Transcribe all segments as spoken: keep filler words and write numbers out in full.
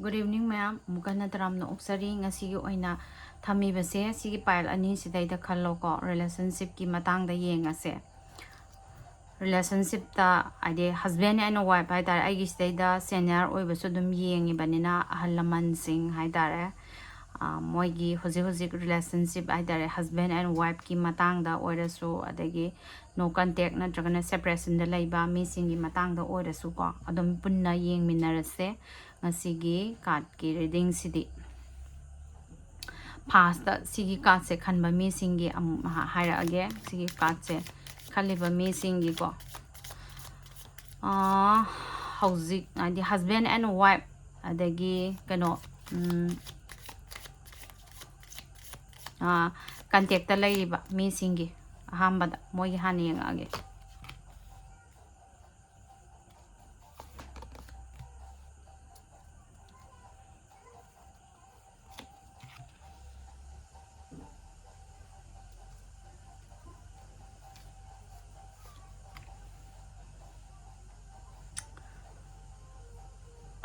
Good evening, ꯃꯌꯥꯝ꯫ ꯑꯃꯨꯛꯀ ꯍꯟꯅ ꯇꯔꯥꯝꯅ ꯑꯣꯛꯆꯔꯤ꯫ ꯉꯁꯤꯒꯤ ꯑꯣꯏꯅ ꯊꯝꯃꯤꯕꯁꯦ ꯁꯤꯒꯤ pile ꯑꯅꯤꯁꯤꯗꯩꯗ ꯈꯜꯂꯣꯀꯣ, relationshipꯀꯤ ꯃꯇꯥꯡꯗ ꯌꯦꯡꯉꯁꯦ꯫ Relationshipꯇ, ꯍꯥꯏꯗꯤ husband and wife ꯍꯥꯏ ꯇꯥꯔꯦ, ꯑꯩꯒꯤ ꯁꯤꯗꯩꯗ senior ꯑꯣꯏꯕꯁꯨ ꯑꯗꯨꯝ ꯌꯦꯡꯉꯤꯕꯅꯤꯅ, ꯑꯍꯜ ꯂꯃꯟꯁꯤꯡ ꯍꯥꯏ ꯇꯥꯔꯦ, ꯑ, ꯃꯣꯏꯒꯤ ꯍꯧꯖꯤꯛ ꯍꯧꯖꯤꯛ relationship ꯍꯥꯏ ꯇꯥꯔꯦ, husband and wifeꯀꯤ ꯃꯇꯥꯡꯗ ꯑꯣꯏꯔꯁꯨ, ꯑꯗꯒꯤ no contact ꯅꯠꯇ꯭ꯔꯒꯅ separationꯗ ꯂꯩꯕ ꯃꯤꯁꯤꯡꯒꯤ ꯃꯇꯥꯡꯗ ꯑꯣꯏꯔꯁꯨꯀꯣ, ꯑꯗꯨꯝ ꯄꯨꯟꯅ ꯌꯦꯡꯃꯤꯟꯅꯔꯁꯦ꯫ ꯉꯁꯤꯒꯤ cardꯀꯤ readingꯁꯤꯗꯤ firstꯇ ꯁꯤꯒꯤ cardꯁꯦ ꯈꯟꯕ ꯃꯤꯁꯤꯡꯒꯤ ꯑꯃꯨꯛ ꯍꯥꯏꯔꯛꯑꯒꯦ꯫ ꯁꯤꯒꯤ cardꯁꯦ ꯈꯜꯂꯤꯕ ꯃꯤꯁꯤꯡꯒꯤꯀꯣ, ꯑꯥ, ꯍꯧꯖꯤꯛ ꯍꯥꯏꯗꯤ husband and wife, ꯑꯗꯒꯤ ꯀꯩꯅꯣ, ꯎꯝ, ꯑꯥ, contactꯇ ꯂꯩꯔꯤꯕ ꯃꯤꯁꯤꯡꯒꯤ ꯑꯍꯥꯟꯕꯗ ꯃꯣꯏꯒꯤ ꯍꯥꯟꯅ ꯌꯦꯡꯉꯛꯑꯒꯦ꯫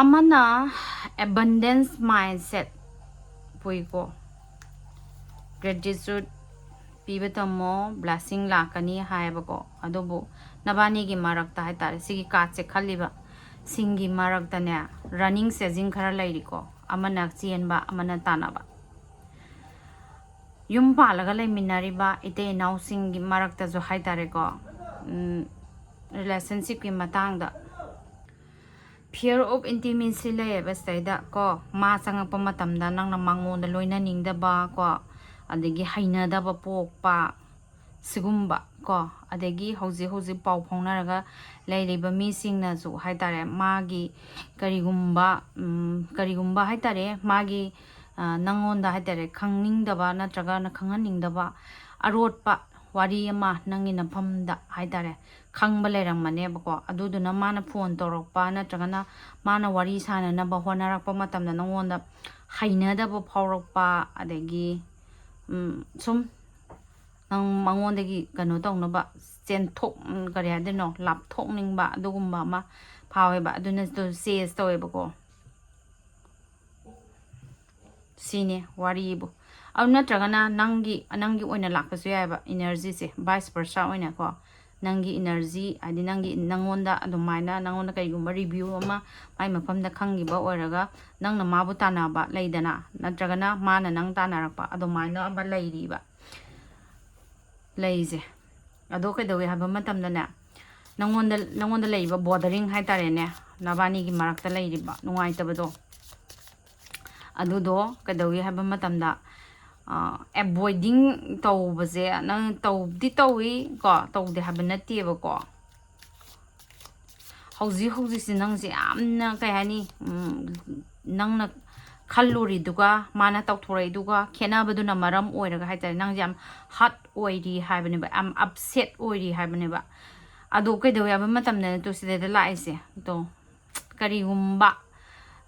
ꯑꯃꯅ abundance mindset ꯄꯨꯏꯀꯣ, gratitude ꯄꯤꯕ ꯇꯝꯃꯣ, blessing ꯂꯥꯛꯀꯅꯤ ꯍꯥꯏꯌꯦꯕꯀꯣ꯫ ꯑꯗꯨꯕꯨ ꯅꯕꯥꯅꯤꯒꯤ ꯃꯔꯛꯇ ꯍꯥꯏ ꯇꯥꯔꯦ, ꯁꯤꯒꯤ cardꯁꯦ ꯈꯜꯂꯤꯕ ꯁꯤꯡꯒꯤ ꯃꯔꯛꯇꯅꯦ, running chasing ꯈꯔ ꯂꯩꯔꯤꯀꯣ, ꯑꯃꯅ ꯆꯦꯟꯕ, ꯑꯃꯅ ꯇꯥꯟꯅꯕ꯫ ꯌꯨꯝ ꯄꯥꯜꯂꯒ ꯂꯩꯃꯤꯟꯅꯔꯤꯕ ꯏꯇꯩ ꯏꯅꯥꯎꯁꯤꯡꯒꯤ ꯃꯔꯛꯇꯁꯨ ꯍꯥꯏ ꯇꯥꯔꯦꯀꯣ, ꯎꯝ, relationshipꯀꯤ ꯃꯇꯥꯡꯗ fear of intimacy ꯂꯩꯌꯦꯕ ꯁꯤꯗꯩꯗ ꯀꯣ꯫ ꯃꯥ ꯆꯪꯉꯛꯄ ꯃꯇꯝꯗ ꯅꯪꯅ ꯃꯉꯣꯟꯗ ꯂꯣꯏꯅꯅꯤꯡꯗꯕ ꯀꯣ, ꯑꯗꯒꯤ ꯍꯩꯅꯗꯕ ꯄꯣꯛꯄ, ꯁꯤꯒꯨꯝꯕ ꯀꯣ, ꯑꯗꯒꯤ ꯍꯧꯖꯤꯛ ꯍꯧꯖꯤꯛ ꯄꯥꯎ ꯐꯥꯎꯅꯔꯒ ꯂꯩꯔꯤꯕ ꯃꯤꯁꯤꯡꯅꯁꯨ ꯍꯥꯏ ꯇꯥꯔꯦ, ꯃꯥꯒꯤ ꯀꯔꯤꯒꯨꯝꯕ, ꯎꯝ, ꯀꯔꯤꯒꯨꯝꯕ ꯍꯥꯏ ꯇꯥꯔꯦ, ꯃꯥꯒꯤ, ꯑ, ꯅꯪꯉꯣꯟꯗ ꯍꯥꯏ ꯇꯥꯔꯦ, ꯈꯪꯅꯤꯡꯗꯕ ꯅꯠꯇ꯭ꯔꯒꯅ ꯈꯪꯍꯟꯅꯤꯡꯗꯕ ꯑꯔꯣꯠꯄ ꯋꯥꯔꯤ ꯑꯃ ꯅꯪꯒꯤ ꯅꯐꯝꯗ ꯍꯥꯏ ꯇꯥꯔꯦ, ꯈꯪꯕ ꯂꯩꯔꯝꯒꯅꯦꯕꯀꯣ꯫ ꯑꯗꯨꯗꯨꯅ ꯃꯥꯅ phone ꯇꯧꯔꯛꯄ ꯅꯠꯇ꯭ꯔꯒꯅ ꯃꯥꯅ ꯋꯥꯔꯤ ꯁꯥꯟꯅꯅꯕ ꯍꯣꯠꯅꯔꯛꯄ ꯃꯇꯝꯗ ꯅꯪꯉꯣꯟꯗ ꯍꯩꯅꯗꯕ ꯐꯥꯎꯔꯛꯄ, ꯑꯗꯒꯤ, ꯎꯝ, ꯁꯨꯝ ꯅꯪ ꯃꯉꯣꯟꯗꯒꯤ ꯀꯩꯅꯣ ꯇꯧꯅꯕ ꯆꯦꯟꯊꯣꯛ-, ꯎꯝ, ꯀꯔꯤ ꯍꯥꯏꯗꯣꯏꯅꯣ, ꯂꯥꯞꯊꯣꯛꯅꯤꯡꯕ ꯑꯗꯨꯒꯨꯝꯕ ꯑꯃ ꯐꯥꯎꯋꯦꯕ꯫ ꯑꯗꯨꯅ ꯑꯗꯨ chase ꯇꯧꯋꯦꯕꯀꯣ꯫ ꯁꯤꯅꯦ ꯋꯥꯔꯤꯕꯨ꯫ ꯑꯗꯨ ꯅꯠꯇ꯭ꯔꯒꯅ ꯅꯪꯒꯤ, ꯅꯪꯒꯤ ꯑꯣꯏꯅ ꯂꯥꯛꯄꯁꯨ ꯌꯥꯏꯑꯕ energyꯁꯦ, vice versa ꯑꯣꯏꯅꯀꯣ꯫ ꯅꯪꯒꯤ energy, ꯍꯥꯏꯗꯤ ꯅꯪꯒꯤ, ꯅꯪꯉꯣꯟꯗ ꯑꯗꯨꯃꯥꯏꯅ, ꯅꯪꯉꯣꯟꯗ ꯀꯔꯤꯒꯨꯝꯕ review ꯑꯃ ꯃꯥꯏ ꯃꯐꯝꯗ ꯈꯪꯈꯤꯕ ꯑꯣꯏꯔꯒ, ꯅꯪꯅ ꯃꯥꯕꯨ ꯇꯥꯟꯅꯕ ꯂꯩꯗꯅ, ꯅꯠꯇ꯭ꯔꯒꯅ ꯃꯥꯅ ꯅꯪ ꯇꯥꯟꯅꯔꯛꯄ, ꯑꯗꯨꯃꯥꯏꯅ ꯑꯃ ꯂꯩꯔꯤꯕ꯫ ꯂꯩꯁꯦ꯫ ꯑꯗꯣ ꯀꯩꯗꯧꯋꯦ ꯍꯥꯏꯕ ꯃꯇꯝꯗꯅꯦ, ꯅꯪꯉꯣꯟꯗ, ꯅꯪꯉꯣꯟꯗ ꯂꯩꯔꯤꯕ bothering ꯍꯥꯏꯇꯥꯔꯦꯅꯦ, ꯅꯕꯥꯅꯤꯒꯤ ꯃꯔꯛꯇ ꯂꯩꯔꯤꯕ ꯅꯨꯡꯉꯥꯏꯇꯕꯗꯣ, ꯑꯗꯨꯗꯣ ꯀꯩꯗꯧꯋꯤ ꯍꯥꯏꯕ ꯃꯇꯝꯗ, ꯑ, avoiding ꯇꯧꯕꯁꯦ ꯅꯪ ꯇꯧꯗꯤ ꯇꯧꯏ ꯀꯣ, ꯇꯧꯗꯦ ꯍꯥꯏꯕ ꯅꯠꯇꯦꯕꯀꯣ꯫ ꯍꯧꯖꯤꯛ ꯍꯧꯖꯤꯛꯁꯦ ꯅꯪꯁꯦ ꯌꯥꯝꯅ, ꯀꯩ ꯍꯥꯏꯅꯤ, ꯎꯝ, ꯅꯪꯅ ꯈꯜꯂꯨꯔꯤꯗꯨꯒ ꯃꯥꯅ ꯇꯧꯊꯣꯔꯛꯏꯗꯨꯒ ꯈꯦꯠꯅꯕꯗꯨꯅ ꯃꯔꯝ ꯑꯣꯏꯔꯒ ꯍꯥꯏꯇꯥꯔꯦ, ꯅꯪꯁꯦ ꯌꯥꯝ hurt ꯑꯣꯏꯔꯤ ꯍꯥꯏꯕꯅꯦꯕ, ꯌꯥꯝ upset ꯑꯣꯏꯔꯤ ꯍꯥꯏꯕꯅꯦꯕ꯫ ꯑꯗꯣ ꯀꯩꯗꯧꯋꯦ ꯍꯥꯏꯕ ꯃꯇꯝꯗꯅꯦ ꯇꯨ ꯁꯤꯗꯩꯗ ꯂꯥꯛꯏꯁꯦ꯫ ꯇꯣ, ꯀꯔꯤꯒꯨꯝꯕ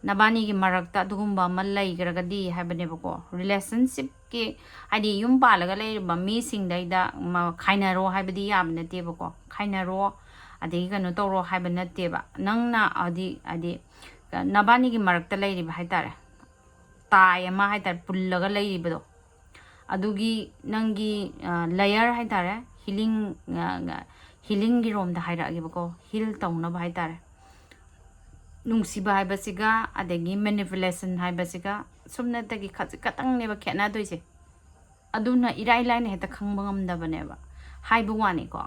ꯅꯕꯥꯅꯤꯒꯤ ꯃꯔꯛꯇ ꯑꯗꯨꯒꯨꯝꯕ ꯑꯃ ꯂꯩꯈ꯭ꯔꯒꯗꯤ ꯍꯥꯏꯕꯅꯦꯕꯀꯣ, relationshipꯀꯤ, ꯍꯥꯏꯗꯤ ꯌꯨꯝ ꯄꯥꯜꯂꯒ ꯂꯩꯔꯤꯕ ꯃꯤꯁꯤꯡꯗꯩꯗ ꯃ-, ꯈꯥꯏꯅꯔꯣ ꯍꯥꯏꯕꯗꯤ ꯌꯥꯕ ꯅꯠꯇꯦꯕꯀꯣ, ꯈꯥꯏꯅꯔꯣ ꯑꯗꯒꯤ ꯀꯩꯅꯣ ꯇꯧꯔꯣ ꯍꯥꯏꯕ ꯅꯠꯇꯦꯕ꯫ ꯅꯪꯅ ꯍꯥꯏꯗꯤ, ꯍꯥꯏꯗꯤ ꯅꯕꯥꯅꯤꯒꯤ ꯃꯔꯛꯇ ꯂꯩꯔꯤꯕ ꯍꯥꯏꯇꯥꯔꯦ, tie ꯑꯃ ꯍꯥꯏꯇꯥꯔꯦ, ꯄꯨꯜꯂꯒ ꯂꯩꯔꯤꯕꯗꯣ, ꯑꯗꯨꯒꯤ ꯅꯪꯒꯤ, ꯑ, layer ꯍꯥꯏꯇꯥꯔꯦ, healing, ꯑ, healingꯒꯤ ꯔꯣꯝꯗ ꯍꯥꯏꯔꯛꯑꯒꯦꯕꯀꯣ, heal ꯇꯧꯅꯕ ꯍꯥꯏꯇꯥꯔꯦ꯫ ꯅꯨꯡꯁꯤꯕ ꯍꯥꯏꯕꯁꯤꯒ ꯑꯗꯒꯤ manipulation ꯍꯥꯏꯕꯁꯤꯒ ꯁꯨꯞꯅꯇꯒꯤ ꯈꯖꯤꯛ ꯈꯛꯇꯪꯅꯦꯕ ꯈꯦꯠꯅꯗꯣꯏꯁꯦ꯫ ꯑꯗꯨꯅ ꯏꯔꯥꯏ ꯂꯥꯏꯅ ꯍꯦꯛꯇ ꯈꯪꯕ ꯉꯝꯗꯕꯅꯦꯕ, ꯍꯥꯏꯕ ꯋꯥꯅꯤꯀꯣ꯫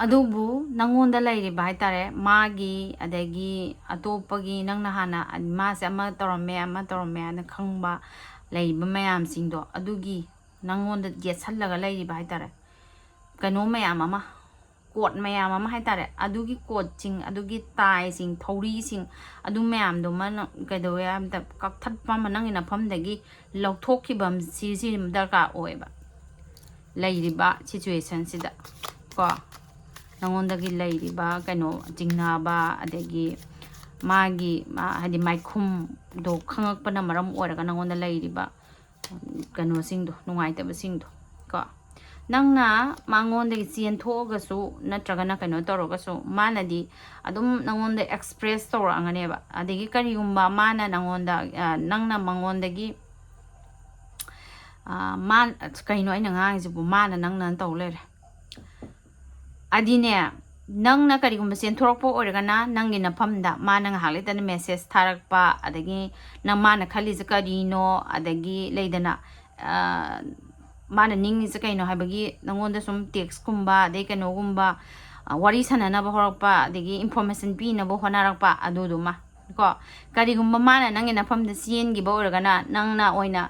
ꯑꯗꯨꯕꯨ ꯅꯪꯉꯣꯟꯗ ꯂꯩꯔꯤꯕ ꯍꯥꯏꯇꯥꯔꯦ, ꯃꯥꯒꯤ, ꯑꯗꯒꯤ ꯑꯇꯣꯞꯄꯒꯤ, ꯅꯪꯅ ꯍꯥꯟꯅ ꯃꯥꯁꯦ ꯑꯃ ꯇꯧꯔꯝꯃꯦ, ꯑꯃ ꯇꯧꯔꯝꯃꯦ ꯍꯥꯏꯅ ꯈꯪꯕ ꯂꯩꯔꯤꯕ ꯃꯌꯥꯝꯁꯤꯡꯗꯣ, ꯑꯗꯨꯒꯤ ꯅꯪꯉꯣꯟꯗ ꯌꯦꯠꯁꯜꯂꯒ ꯂꯩꯔꯤꯕ ꯍꯥꯏꯇꯥꯔꯦ, ꯀꯩꯅꯣ ꯃꯌꯥꯝ ꯑꯃ, ꯀꯣꯠ ꯃꯌꯥꯝ ꯑꯃ ꯍꯥꯏꯇꯥꯔꯦ, ꯑꯗꯨꯒꯤ ꯀꯣꯠꯁꯤꯡ, ꯑꯗꯨꯒꯤ tieꯁꯤꯡ, ꯊꯧꯔꯤꯁꯤꯡ, ꯑꯗꯨ ꯃꯌꯥꯝꯗꯨꯃ ꯅꯪ ꯀꯩꯗꯧꯋꯦ ꯍꯥꯏꯕꯗ ꯀꯛꯊꯠꯄ ꯑꯃ, ꯅꯪꯒꯤ ꯅꯐꯝꯗꯒꯤ ꯂꯧꯊꯣꯛꯈꯤꯕ ꯑꯃ ꯁꯤ, ꯁꯤ ꯑꯃ ꯗꯔꯀꯥꯔ ꯑꯣꯏꯌꯦꯕ꯫ ꯂꯩꯔꯤꯕ situationꯁꯤꯗ ꯀꯣ, ꯅꯉꯣꯟꯗꯒꯤ ꯂꯩꯔꯤꯕ ꯀꯩꯅꯣ, ꯆꯤꯡꯅꯕ, ꯑꯗꯒꯤ ꯃꯥꯒꯤ, ꯃꯥ, ꯍꯥꯏꯗꯤ ꯃꯥꯏꯈꯨꯝꯗꯣ ꯈꯪꯉꯛꯄꯅ ꯃꯔꯝ ꯑꯣꯏꯔꯒ ꯅꯉꯣꯟꯗ ꯂꯩꯔꯤꯕ ꯀꯩꯅꯣꯁꯤꯡꯗꯣ, ꯅꯨꯡꯉꯥꯏꯇꯕꯁꯤꯡꯗꯣ ꯀꯣ, ꯅꯪꯅ ꯃꯉꯣꯟꯗꯒꯤ ꯆꯦꯟꯊꯣꯛꯑꯒꯁꯨ ꯅꯠꯇ꯭ꯔꯒꯅ ꯀꯩꯅꯣ ꯇꯧꯔꯒꯁꯨ ꯃꯥꯅꯗꯤ ꯑꯗꯨꯝ ꯅꯪꯉꯣꯟꯗ ꯑꯦꯛꯁꯄ꯭ꯔꯦꯁ ꯇꯧꯔꯛꯑꯒꯅꯦꯕ꯫ ꯑꯗꯒꯤ ꯀꯔꯤꯒꯨꯝꯕ ꯃꯥꯅ ꯅꯪꯉꯣꯟꯗ, ꯑ, ꯅꯪꯅ ꯃꯉꯣꯟꯗꯒꯤ, ꯑ, ꯃꯥ-, ꯀꯩꯅꯣ ꯑꯩꯅ ꯉꯥꯡꯉꯤꯁꯤꯕꯨ? ꯃꯥꯅ ꯅꯪꯅ ꯇꯧ ꯂꯩꯔꯦ꯫ ꯑꯗꯤꯅꯦ, ꯅꯪꯅ ꯀꯔꯤꯒꯨꯝꯕ ꯆꯦꯟꯊꯣꯔꯛꯄ ꯑꯣꯏꯔꯒꯅ ꯅꯪꯒꯤ ꯅꯐꯝꯗ ꯃꯥꯅ ꯉꯥꯏꯍꯥꯛ ꯂꯩꯇꯅ ꯃꯦꯁꯦꯖ ꯊꯥꯔꯛꯄ, ꯑꯗꯒꯤ ꯅꯪ, ꯃꯥꯅ ꯈꯜꯂꯤꯁꯦ ꯀꯔꯤꯅꯣ, ꯑꯗꯒꯤ ꯂꯩꯗꯅ, ꯑ, ꯃꯥꯅ ꯅꯤꯡꯉꯤꯁꯦ ꯀꯩꯅꯣ ꯍꯥꯏꯕꯒꯤ ꯅꯪꯉꯣꯟꯗ ꯁꯨꯝ ꯇꯦꯛꯁꯀꯨꯝꯕ, ꯑꯗꯩ ꯀꯩꯅꯣꯒꯨꯝꯕ, ꯑ, ꯋꯥꯔꯤ ꯁꯥꯟꯅꯅꯕ ꯍꯧꯔꯛꯄ, ꯑꯗꯒꯤ ꯏꯟꯐꯣꯔꯃꯦꯁꯟ ꯄꯤꯅꯕ ꯍꯣꯠꯅꯔꯛꯄ, ꯑꯗꯨꯗꯨꯃ ꯀꯣ꯫ ꯀꯔꯤꯒꯨꯝꯕ ꯃꯥꯅ ꯅꯪꯒꯤ ꯅꯐꯝꯗ ꯆꯦꯟꯈꯤꯕ ꯑꯣꯏꯔꯒꯅ ꯅꯪꯅ ꯑꯣꯏꯅ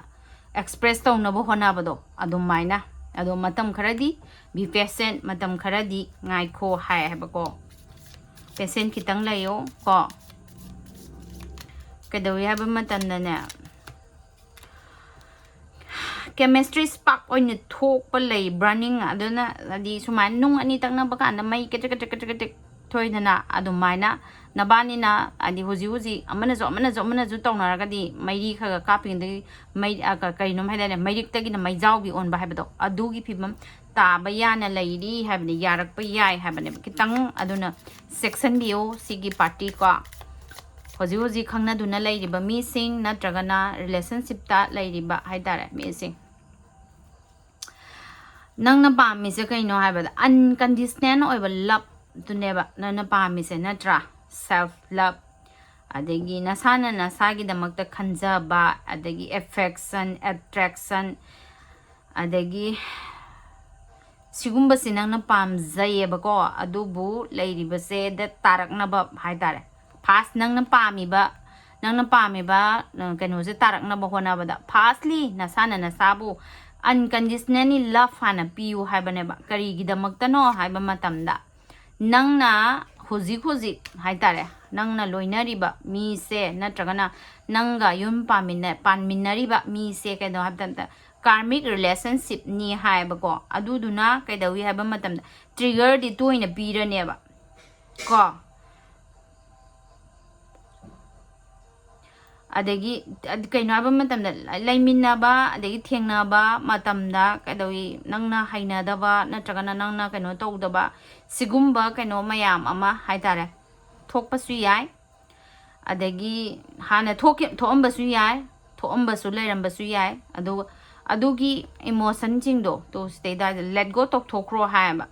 ꯑꯦꯛꯁꯄ꯭ꯔꯦꯁ ꯇꯧꯅꯕ ꯍꯣꯠꯅꯕꯗꯣ ꯑꯗꯨꯃꯥꯏꯅ꯫ ꯑꯗꯣ ꯃꯇꯝ ꯈꯔꯗꯤ be patient, ꯃꯇꯝ ꯈꯔꯗꯤ ꯉꯥꯏꯈꯣ ꯍꯥꯏ ꯍꯥꯏꯕꯀꯣ꯫ ꯄꯦꯁꯦꯟ ꯈꯤꯇꯪ ꯂꯩꯌꯣ ꯀꯣ꯫ ꯀꯩꯗꯧꯏ ꯍꯥꯏꯕ ꯃꯇꯝꯗꯅꯦ, ꯀꯦꯃꯤꯁꯇ꯭ꯔꯤ ꯁ꯭ꯄꯥꯔꯛ ꯑꯣꯏꯅ ꯊꯣꯛꯄ ꯂꯩ, ꯕꯔꯅꯤꯡ꯫ ꯑꯗꯨꯅ ꯍꯥꯏꯗꯤ ꯁꯨꯃꯥꯏꯅ ꯅꯨꯡ ꯑꯅꯤ ꯇꯛꯅꯕ ꯀꯥꯟꯗ ꯃꯩ ꯀꯦꯇ꯭ꯔꯤꯛ ꯀꯦꯇ꯭ꯔꯤꯛ ꯀꯦꯇ꯭ꯔꯤꯛ ꯀꯦꯇ꯭ꯔꯤꯛ ꯊꯣꯛꯏꯗꯅ, ꯑꯗꯨꯃꯥꯏꯅ ꯅꯕꯥꯅꯤꯅ ꯍꯥꯏꯗꯤ ꯍꯧꯖꯤꯛ ꯍꯧꯖꯤꯛ ꯑꯃꯅꯁꯨ ꯑꯃꯅꯁꯨ ꯑꯃꯅꯁꯨ ꯇꯧꯅꯔꯒꯗꯤ ꯃꯩꯔꯤ ꯈꯔ ꯈꯔ ꯀꯥꯞꯄꯤꯉꯩꯗꯒꯤ ꯃꯩ, ꯑ, ꯀ-, ꯀꯩꯅꯣꯝ ꯍꯥꯏꯗꯥꯏꯅꯦ, ꯃꯩꯔꯤꯛꯇꯒꯤꯅ ꯃꯩꯖꯥꯎꯕꯤ ꯑꯣꯟꯕ ꯍꯥꯏꯕꯗꯣ, ꯑꯗꯨꯒꯤ ꯐꯤꯕꯝ ꯇꯥꯕ ꯌꯥꯅ ꯂꯩꯔꯤ ꯍꯥꯏꯕꯅꯤ, ꯌꯥꯔꯛꯄ ꯌꯥꯏ ꯍꯥꯏꯕꯅꯦꯕ꯫ ꯈꯤꯇꯪ ꯑꯗꯨꯅ ꯆꯦꯛꯁꯟꯕꯤꯌꯨ ꯁꯤꯒꯤ ꯄꯥꯔꯇꯤ ꯀꯣ꯫ ꯍꯧꯖꯤꯛ ꯍꯧꯖꯤꯛ ꯈꯪꯅꯗꯨꯅ ꯂꯩꯔꯤꯕ ꯃꯤꯁꯤꯡ ꯅꯠꯇ꯭ꯔꯒꯅ ꯔꯤꯂꯦꯁꯟꯁꯤꯞꯇ ꯂꯩꯔꯤꯕ ꯍꯥꯏꯇꯥꯔꯦ ꯃꯤꯁꯤꯡ꯫ ꯅꯪꯅ ꯄꯥꯝꯃꯤꯁꯦ ꯀꯩꯅꯣ ꯍꯥꯏꯕꯗ ꯑꯟꯀꯟꯗꯤꯁꯅꯦꯜ ꯑꯣꯏꯕ ꯂꯞꯇꯨꯅꯦꯕ ꯅꯪꯅ ꯄꯥꯝꯃꯤꯁꯦ, ꯅꯠꯇ꯭ꯔꯥ? ꯁꯦꯜꯐ ꯂꯞ, ꯑꯗꯒꯤ ꯅꯁꯥꯅ ꯅꯁꯥꯒꯤꯗꯃꯛꯇ ꯈꯟꯖꯕ, ꯑꯗꯒꯤ ꯑꯦꯐꯦꯛꯁꯟ, ꯑꯦꯇ꯭ꯔꯦꯛꯁꯟ, ꯑꯗꯒꯤ ꯁꯤꯒꯨꯝꯕꯁꯤ ꯅꯪꯅ ꯄꯥꯝꯖꯩꯌꯦꯕꯀꯣ꯫ ꯑꯗꯨꯕꯨ ꯂꯩꯔꯤꯕꯁꯦ ꯗ ꯇꯥꯔꯛꯅꯕ ꯍꯥꯏꯇꯥꯔꯦ꯫ ꯐꯥꯔꯁ ꯅꯪꯅ ꯄꯥꯝꯃꯤꯕ, ꯅꯪꯅ ꯄꯥꯝꯃꯤꯕ, ꯑ, ꯀꯩꯅꯣꯁꯦ ꯇꯥꯔꯛꯅꯕ ꯍꯣꯠꯅꯕꯗ ꯐꯥꯔꯁꯂꯤ ꯅꯁꯥꯅ ꯅꯁꯥꯕꯨ ꯑꯟꯀꯟꯗꯤꯁꯅꯦꯜꯂꯤ ꯂꯞ ꯍꯥꯟꯅ ꯄꯤꯌꯨ ꯍꯥꯏꯕꯅꯦꯕ꯫ ꯀꯔꯤꯒꯤꯗꯃꯛꯇꯅꯣ ꯍꯥꯏꯕ ꯃꯇꯝꯗ ꯅꯪꯅ ꯍꯧꯖꯤꯛ ꯍꯧꯖꯤꯛ ꯍꯥꯏꯇꯥꯔꯦ, ꯅꯪꯅ ꯂꯣꯏꯅꯔꯤꯕ ꯃꯤꯁꯦ ꯅꯠꯇ꯭ꯔꯒꯅ ꯅꯪꯒ ꯌꯨꯝ ꯄꯥꯟꯃꯤꯟꯅ-, ꯄꯥꯟꯃꯤꯟꯅꯔꯤꯕ ꯃꯤꯁꯦ ꯀꯩꯅꯣ ꯍꯥꯏꯕ ꯃꯇꯝꯗ ꯀꯥꯔꯃꯤꯛ ꯔꯤꯂꯦꯁꯟꯁꯤꯞꯅꯤ ꯍꯥꯏꯌꯦꯕꯀꯣ꯫ ꯑꯗꯨꯗꯨꯅ ꯀꯩꯗꯧꯏ ꯍꯥꯏꯕ ꯃꯇꯝꯗ ꯇ꯭ꯔꯤꯒꯔꯗꯤ ꯇꯣꯏꯅ ꯄꯤꯔꯅꯦꯕ ꯀꯣ꯫ ꯑꯗꯒꯤ ꯀꯩꯅꯣ ꯍꯥꯏꯕ ꯃꯇꯝꯗ, ꯂꯩꯃꯤꯟꯅꯕ ꯑꯗꯒꯤ ꯊꯦꯡꯅꯕ ꯃꯇꯝꯗ ꯀꯩꯗꯧꯏ, ꯅꯪꯅ ꯍꯩꯅꯗꯕ ꯅꯠꯇ꯭ꯔꯒꯅ ꯅꯪꯅ ꯀꯩꯅꯣ ꯇꯧꯗꯕ, ꯁꯤꯒꯨꯝꯕ ꯀꯩꯅꯣ ꯃꯌꯥꯝ ꯑꯃ ꯍꯥꯏ ꯇꯥꯔꯦ, ꯊꯣꯛꯄꯁꯨ ꯌꯥꯏ꯫ ꯑꯗꯒꯤ ꯍꯥꯟꯅ ꯊꯣꯛꯈꯤ-, ꯊꯣꯛꯑꯝꯕꯁꯨ ꯌꯥꯏ, ꯊꯣꯛꯑꯝꯕꯁꯨ ꯂꯩꯔꯝꯕꯁꯨ ꯌꯥꯏ꯫ ꯑꯗꯨ, ꯑꯗꯨꯒꯤ ꯏꯃꯣꯁꯟꯁꯤꯡꯗꯣ ꯇꯣ ꯁꯤꯗꯩꯗ let go ꯇꯧꯊꯣꯛꯈ꯭ꯔꯣ ꯍꯥꯏꯌꯦꯕ꯫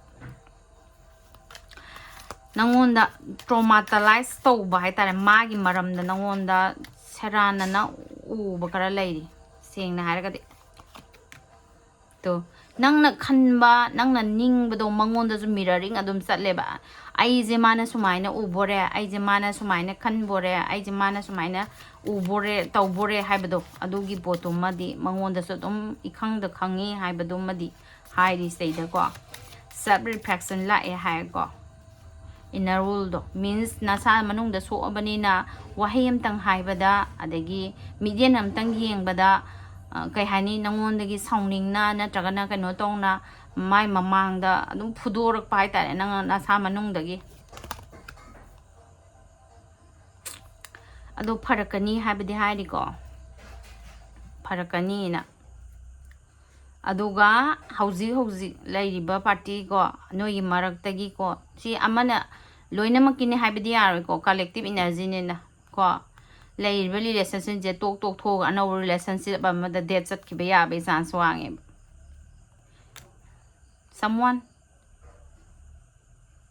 ꯅꯪꯉꯣꯟꯗ ꯇ꯭ꯔꯣꯃꯥꯇꯂꯥꯏꯁ ꯇꯧꯕ ꯍꯥꯏ ꯇꯥꯔꯦ, ꯃꯥꯒꯤ ꯃꯔꯝꯗ ꯅꯪꯉꯣꯟꯗ ꯁꯦꯔꯥꯟꯅꯅ ꯎꯕ ꯈꯔ ꯂꯩꯔꯤ, ꯁꯦꯡꯅ ꯍꯥꯏꯔꯒꯗꯤ꯫ ꯇꯣ, ꯅꯪꯅ ꯈꯟꯕ, ꯅꯪꯅ ꯅꯤꯡꯕꯗꯣ ꯃꯉꯣꯟꯗꯁꯨ ꯃꯤꯔꯔꯤꯡ ꯑꯗꯨꯝ ꯆꯠꯂꯦꯕ꯫ "ꯑꯩꯁꯦ ꯃꯥꯅ ꯁꯨꯃꯥꯏꯅ ꯎꯕꯣꯔꯦ, ꯑꯩꯁꯦ ꯃꯥꯅ ꯁꯨꯃꯥꯏꯅ ꯈꯟꯕꯣꯔꯦ, ꯑꯩꯁꯦ ꯃꯥꯅ ꯁꯨꯃꯥꯏꯅ ꯎꯕꯣꯔꯦ, ꯇꯧꯕꯣꯔꯦ" ꯍꯥꯏꯕꯗꯣ, ꯑꯗꯨꯒꯤ ꯄꯣꯠꯇꯨꯃꯗꯤ ꯃꯉꯣꯟꯗꯁꯨ ꯑꯗꯨꯝ ꯏꯈꯪꯗ ꯈꯪꯉꯤ ꯍꯥꯏꯕꯗꯨꯃꯗꯤ ꯍꯥꯏꯔꯤ ꯁꯤꯗꯩꯗꯀꯣ꯫ ꯁꯦꯜꯐ ꯔꯤꯐ꯭ꯂꯦꯛꯁꯟ ꯂꯥꯛꯑꯦ ꯍꯥꯏꯀꯣ꯫ ꯏꯟꯅꯔ ꯋꯥꯔꯜꯗꯣ, ꯃꯤꯟꯁ ꯅꯁꯥ ꯃꯅꯨꯡꯗ ꯁꯣꯛꯑꯕꯅꯤꯅ ꯋꯥꯍꯩ ꯑꯃꯇꯪ ꯍꯥꯏꯕꯗ, ꯑꯗꯒꯤ ꯃꯤꯠꯌꯦꯡ ꯑꯃꯇꯪ ꯌꯦꯡꯕꯗ, ꯑ, ꯀꯩ ꯍꯥꯏꯅꯤ, ꯅꯉꯣꯟꯗꯒꯤ ꯁꯥꯎꯅꯤꯡꯅ ꯅꯠꯇ꯭ꯔꯒꯅ ꯀꯩꯅꯣ ꯇꯧꯅ ꯃꯥꯏ ꯃꯃꯥꯡꯗ ꯑꯗꯨꯝ ꯐꯨꯗꯣꯔꯛꯄ ꯍꯥꯏ ꯇꯥꯔꯦ, ꯅꯪ ꯅꯁꯥ ꯃꯅꯨꯡꯗꯒꯤ꯫ ꯑꯗꯣ ꯐꯔꯛꯀꯅꯤ ꯍꯥꯏꯕꯗꯤ ꯍꯥꯏꯔꯤꯀꯣ, ꯐꯔꯛꯀꯅꯤꯅ꯫ ꯑꯗꯨꯒ ꯍꯧꯖꯤꯛ ꯍꯧꯖꯤꯛ ꯂꯩꯔꯤꯕ ꯄꯥꯔꯇꯤꯀꯣ, ꯅꯣꯏꯒꯤ ꯃꯔꯛꯇꯒꯤꯀꯣ, ꯁꯤ ꯑꯃꯅ ꯂꯣꯏꯅꯃꯛꯀꯤꯅꯤ ꯍꯥꯏꯕꯗꯤ ꯌꯥꯔꯣꯏꯀꯣ, ꯀꯂꯦꯛꯇꯤꯞ ꯏꯅꯔꯖꯤꯅꯤꯅ ꯀꯣ꯫ ꯂꯩꯔꯤꯕ ꯔꯤꯂꯦꯁꯟꯁꯤꯞꯁꯦ ꯇꯣꯛ ꯇꯣꯛꯊꯣꯛꯑꯒ ꯑꯅꯧꯕ ꯔꯤꯂꯦꯁꯟꯁꯤꯞ ꯑꯃꯗ ꯗꯦꯠ ꯆꯠꯈꯤꯕ ꯌꯥꯕꯒꯤ ꯆꯥꯟꯁ ꯋꯥꯡꯉꯦꯕ꯫ Someone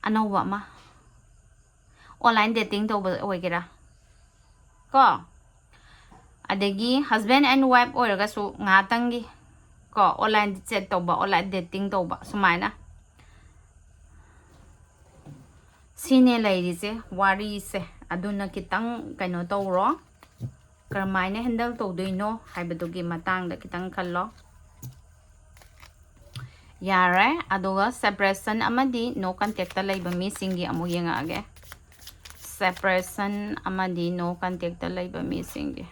ꯑꯅꯧꯕ ꯑꯃ ꯑꯣꯟꯂꯥꯏꯟ ꯗꯦꯇꯤꯡ ꯇꯧꯕ ꯑꯣꯏꯒꯦꯔꯥ ꯀꯣ, ꯑꯗꯒꯤ husband and wife ꯑꯣꯏꯔꯒꯁꯨ ꯉꯥꯏꯍꯥꯛꯇꯪꯒꯤ ꯀꯣ, ꯑꯣꯟꯂꯥꯏꯟ ꯆꯦꯠ ꯇꯧꯕ, ꯑꯣꯟꯂꯥꯏꯟ ꯗꯦꯇꯤꯡ ꯇꯧꯕ, ꯁꯨꯃꯥꯏꯅ ꯁꯤꯅꯦ ꯂꯩꯔꯤꯁꯦ ꯋꯥꯔꯤꯁꯦ꯫ ꯑꯗꯨꯅ ꯈꯤꯇꯪ ꯀꯩꯅꯣ ꯇꯧꯔꯣ, ꯀꯔꯝꯍꯥꯏꯅ ꯍꯦꯟꯗꯜ ꯇꯧꯗꯣꯏꯅꯣ ꯍꯥꯏꯕꯗꯨꯒꯤ ꯃꯇꯥꯡꯗ ꯈꯤꯇꯪ ꯈꯜꯂꯣ꯫ ꯌꯥꯔꯦ꯫ ꯑꯗꯨꯒ ꯁꯦꯄꯔꯦꯁꯟ ꯑꯃꯗꯤ ꯅꯣ ꯀꯟꯇꯦꯛꯇ ꯂꯩꯕ ꯃꯤꯁꯤꯡꯒꯤ ꯑꯃꯨꯛ ꯌꯦꯡꯉꯛꯑꯒꯦ꯫ ꯁꯦꯄꯔꯦꯁꯟ ꯑꯃꯗꯤ ꯅꯣ ꯀꯟꯇꯦꯛꯇ ꯂꯩꯕ ꯃꯤꯁꯤꯡꯒꯤ,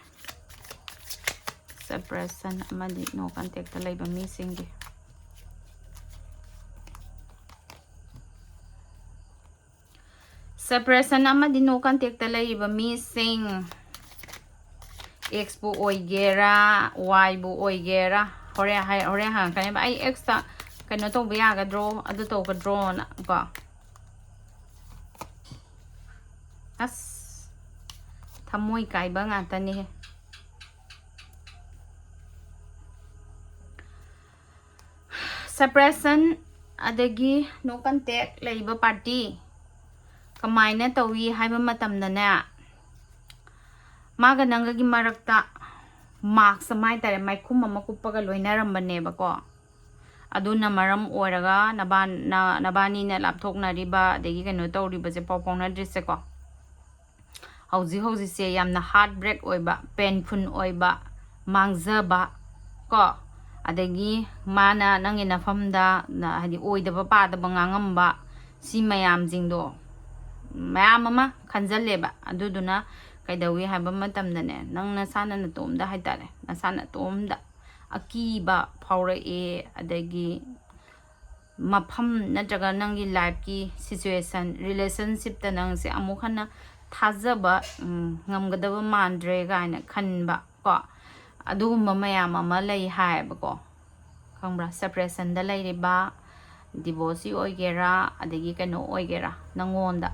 ꯁꯦꯄꯔꯦꯁꯟ ꯑꯃꯗꯤ ꯅꯣ ꯀꯟꯇꯦꯛꯇ ꯂꯩꯕ ꯃꯤꯁꯤꯡꯒꯤ꯫ ꯁꯦꯄꯔꯦꯁꯟ ꯑꯃꯗꯤ ꯅꯣ ꯀꯟꯇꯦꯛꯇ ꯂꯩꯔꯤꯕ ꯃꯤꯁꯤꯡ, ꯑꯦꯛꯁꯄꯨ ꯑꯣꯏꯒꯦꯔꯥ, ꯋꯥꯏꯕꯨ ꯑꯣꯏꯒꯦꯔꯥ, ꯍꯣꯔꯦꯟ ꯍꯥꯏ-, ꯍꯣꯔꯦꯟ ꯍꯪꯉꯛꯀꯅꯦꯕ, "ꯑꯩ ꯑꯦꯛꯁꯇ ꯀꯩꯅꯣ ꯇꯧꯕ ꯌꯥꯒꯗ꯭ꯔꯣ, ꯑꯗꯨ ꯇꯧꯒꯗ꯭ꯔꯣꯅ?" ꯀꯣ꯫ ꯑꯁ, ꯊꯃꯣꯏ ꯀꯥꯏꯕ ꯉꯥꯛꯇꯅꯤꯍꯦ꯫ Separation ꯑꯗꯒꯤ no contact ꯂꯩꯕ party ꯀꯃꯥꯏꯅ ꯇꯧꯏ ꯍꯥꯏꯕ ꯃꯇꯝꯗꯅꯦ, ꯃꯥꯒ ꯅꯪꯒꯒꯤ ꯃꯔꯛꯇ mask ꯑꯃ ꯍꯥꯏꯇꯥꯔꯦ, ꯃꯥꯏꯈꯨꯝ ꯑꯃ ꯀꯨꯞꯄꯒ ꯂꯣꯏꯅꯔꯝꯕꯅꯦꯕꯀꯣ꯫ ꯑꯗꯨꯅ ꯃꯔꯝ ꯑꯣꯏꯔꯒ ꯅꯕꯥ-, ꯅ-, ꯅꯕꯥꯅꯤꯅ ꯂꯥꯞꯊꯣꯛꯅꯔꯤꯕ ꯑꯗꯒꯤ ꯀꯩꯅꯣ ꯇꯧꯔꯤꯕꯁꯦ, ꯄꯥꯎ ꯐꯥꯎꯅꯗ꯭ꯔꯤꯁꯦꯀꯣ꯫ ꯍꯧꯖꯤꯛ ꯍꯧꯖꯤꯛꯁꯦ ꯌꯥꯝꯅ heartbreak ꯑꯣꯏꯕ, painful ꯑꯣꯏꯕ, ꯃꯥꯡꯖꯕ ꯀꯣ, ꯑꯗꯒꯤ ꯃꯥꯅ ꯅꯪꯒꯤ ꯅꯐꯝꯗ ꯅ-, ꯍꯥꯏꯗꯤ ꯑꯣꯏꯗꯕ ꯄꯥꯗꯕ ꯉꯥꯡꯉꯝꯕ, ꯁꯤ ꯃꯌꯥꯝꯁꯤꯡꯗꯣ ꯃꯌꯥꯝ ꯑꯃ ꯈꯟꯖꯜꯂꯦꯕ꯫ ꯑꯗꯨꯗꯨꯅ ꯀꯩꯗꯧꯏ ꯍꯥꯏꯕ ꯃꯇꯝꯗꯅꯦ, ꯅꯪ ꯅꯁꯥꯅ ꯅꯇꯣꯝꯗ ꯍꯥꯏꯇꯥꯔꯦ, ꯅꯁꯥ ꯅꯇꯣꯝꯗ ꯑꯀꯤꯕ ꯐꯥꯎꯔꯛꯑꯦ, ꯑꯗꯒꯤ ꯃꯐꯝ ꯅꯠꯇ꯭ꯔꯒ ꯅꯪꯒꯤ lifeꯀꯤ situation, relationshipꯇ ꯅꯪꯁꯦ ꯑꯃꯨꯛ ꯍꯟꯅ ꯊꯥꯖꯕ, ꯎꯝ, ꯉꯝꯒꯗꯕ ꯃꯥꯟꯗ꯭ꯔꯦ ꯀꯥꯏꯅ ꯈꯟꯕ ꯀꯣ, ꯑꯗꯨꯒꯨꯝꯕ ꯃꯌꯥꯝ ꯑꯃ ꯂꯩ ꯍꯥꯏꯌꯦꯕꯀꯣ꯫ ꯈꯪꯕ꯭ꯔꯥ? Separationꯗ ꯂꯩꯔꯤꯕ, divorcee ꯑꯣꯏꯒꯦꯔꯥ, ꯑꯗꯒꯤ ꯀꯩꯅꯣ ꯑꯣꯏꯒꯦꯔꯥ, ꯅꯪꯉꯣꯟꯗ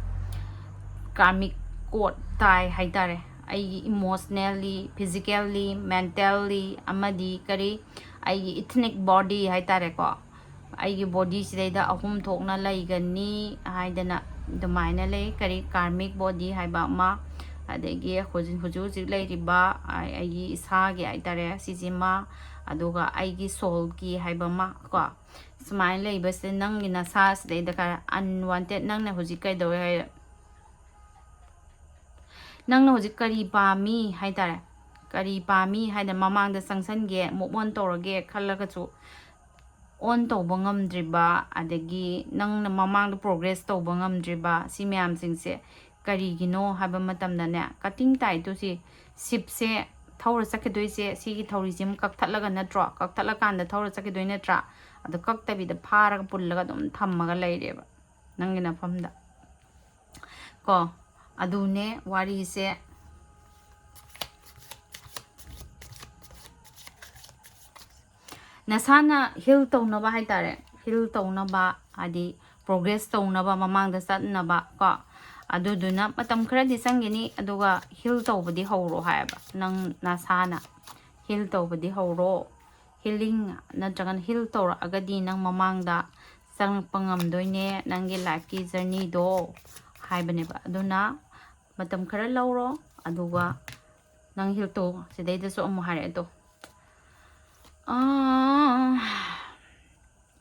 karmic cord ꯇꯥꯏ ꯍꯥꯏꯇꯥꯔꯦ꯫ ꯑꯩꯒꯤ emotionally, physically, mentally, ꯑꯃꯗꯤ ꯀꯔꯤ, ꯑꯩꯒꯤ etheric body ꯍꯥꯏꯇꯥꯔꯦꯀꯣ, ꯑꯩꯒꯤ bodyꯁꯤꯗꯩꯗ ꯑꯍꯨꯝ ꯊꯣꯛꯅ ꯂꯩꯒꯅꯤ ꯍꯥꯏꯗꯅ ꯑꯗꯨꯃꯥꯏꯅ ꯂꯩ꯫ ꯀꯔꯤ, karmic body ꯍꯥꯏꯕ ꯑꯃ, ꯑꯗꯒꯤ ꯍꯧꯖꯤꯛ, ꯍꯧꯖꯤꯛ ꯍꯧꯖꯤꯛ ꯂꯩꯔꯤꯕ ꯑꯩ-, ꯑꯩꯒꯤ ꯏꯁꯥꯒꯤ ꯍꯥꯏꯇꯥꯔꯦ, ꯁꯤꯁꯤꯃ, ꯑꯗꯨꯒ ꯑꯩꯒꯤ soulꯒꯤ ꯍꯥꯏꯕ ꯑꯃ ꯀꯣ, ꯁꯨꯃꯥꯏꯅ ꯂꯩꯕꯁꯦ ꯅꯪꯒꯤ ꯅꯁꯥꯁꯤꯗꯩꯗ ꯈꯔ unwanted, ꯅꯪꯅ ꯍꯧꯖꯤꯛ ꯀꯩꯗꯧꯋꯦ ꯍꯥꯏ, ꯅꯪꯅ ꯍꯧꯖꯤꯛ ꯀꯔꯤ ꯄꯥꯝꯃꯤ ꯍꯥꯏꯇꯥꯔꯦ, ꯀꯔꯤ ꯄꯥꯝꯃꯤ ꯍꯥꯏꯅ ꯃꯃꯥꯡꯗ ꯆꯪꯁꯟꯒꯦ, move on ꯇꯧꯔꯒꯦ ꯈꯜꯂꯒꯁꯨ on ꯇꯧꯕ ꯉꯝꯗ꯭ꯔꯤꯕ, ꯑꯗꯒꯤ ꯅꯪꯅ ꯃꯃꯥꯡꯗ progress ꯇꯧꯕ ꯉꯝꯗ꯭ꯔꯤꯕ, ꯁꯤ ꯃꯌꯥꯝꯁꯤꯡꯁꯦ ꯀꯔꯤꯒꯤꯅꯣ ꯍꯥꯏꯕ ꯃꯇꯝꯗꯅꯦ, cutting tide ꯇꯨ ꯁꯤ, shipꯁꯦ ꯊꯧꯔ ꯆꯠꯈꯤꯗꯣꯏꯁꯦ ꯁꯤꯒꯤ ꯊꯧꯔꯤꯁꯦ ꯑꯃꯨꯛ ꯀꯛꯊꯠꯂꯒ ꯅꯠꯇ꯭ꯔꯣ? ꯀꯛꯊꯠꯂꯀꯥꯟꯗ ꯊꯧꯔ ꯆꯠꯈꯤꯗꯣꯏ ꯅꯠꯇ꯭ꯔꯥ? ꯑꯗꯣ ꯀꯛꯇꯕꯤꯗ ꯐꯥꯔꯒ ꯄꯨꯜꯂꯒ ꯑꯗꯨꯝ ꯊꯝꯃꯒ ꯂꯩꯔꯦꯕ ꯅꯪꯒꯤ ꯅꯐꯝꯗ ꯀꯣ꯫ ꯑꯗꯨꯅꯦ ꯋꯥꯔꯤꯁꯦ꯫ ꯅꯁꯥꯅ ꯍꯤꯜ ꯇꯧꯅꯕ ꯍꯥꯏꯇꯥꯔꯦ, ꯍꯤꯜ ꯇꯧꯅꯕ, ꯍꯥꯏꯗꯤ ꯄ꯭ꯔꯣꯒ꯭ꯔꯦꯁ ꯇꯧꯅꯕ, ꯃꯃꯥꯡꯗ ꯆꯠꯅꯕ ꯀꯣ, ꯑꯗꯨꯗꯨꯅ ꯃꯇꯝ ꯈꯔꯗꯤ ꯆꯪꯒꯅꯤ꯫ ꯑꯗꯨꯒ ꯍꯤꯜ ꯇꯧꯕꯗꯤ ꯍꯧꯔꯣ ꯍꯥꯏꯌꯦꯕ, ꯅꯪ ꯅꯁꯥꯅ ꯍꯤꯜ ꯇꯧꯕꯗꯤ ꯍꯧꯔꯣ꯫ ꯍꯤꯂꯤꯡ ꯅꯠꯇ꯭ꯔꯒꯅ ꯍꯤꯜ ꯇꯧꯔꯛꯑꯒꯗꯤ ꯅꯪ ꯃꯃꯥꯡꯗ ꯆꯪꯉꯛꯄ ꯉꯝꯗꯣꯏꯅꯦ ꯅꯪꯒꯤ ꯂꯥꯏꯐꯀꯤ ꯖꯔꯅꯤꯗꯣ ꯍꯥꯏꯕꯅꯦꯕ꯫ ꯑꯗꯨꯅ ꯃꯇꯝ ꯈꯔ ꯂꯧꯔꯣ, ꯑꯗꯨꯒ ꯅꯪ ꯍꯤꯜ ꯇꯧ꯫ ꯁꯤꯗꯩꯗꯁꯨ ꯑꯃꯨꯛ ꯍꯥꯏꯔꯛꯑꯦ ꯇꯣ,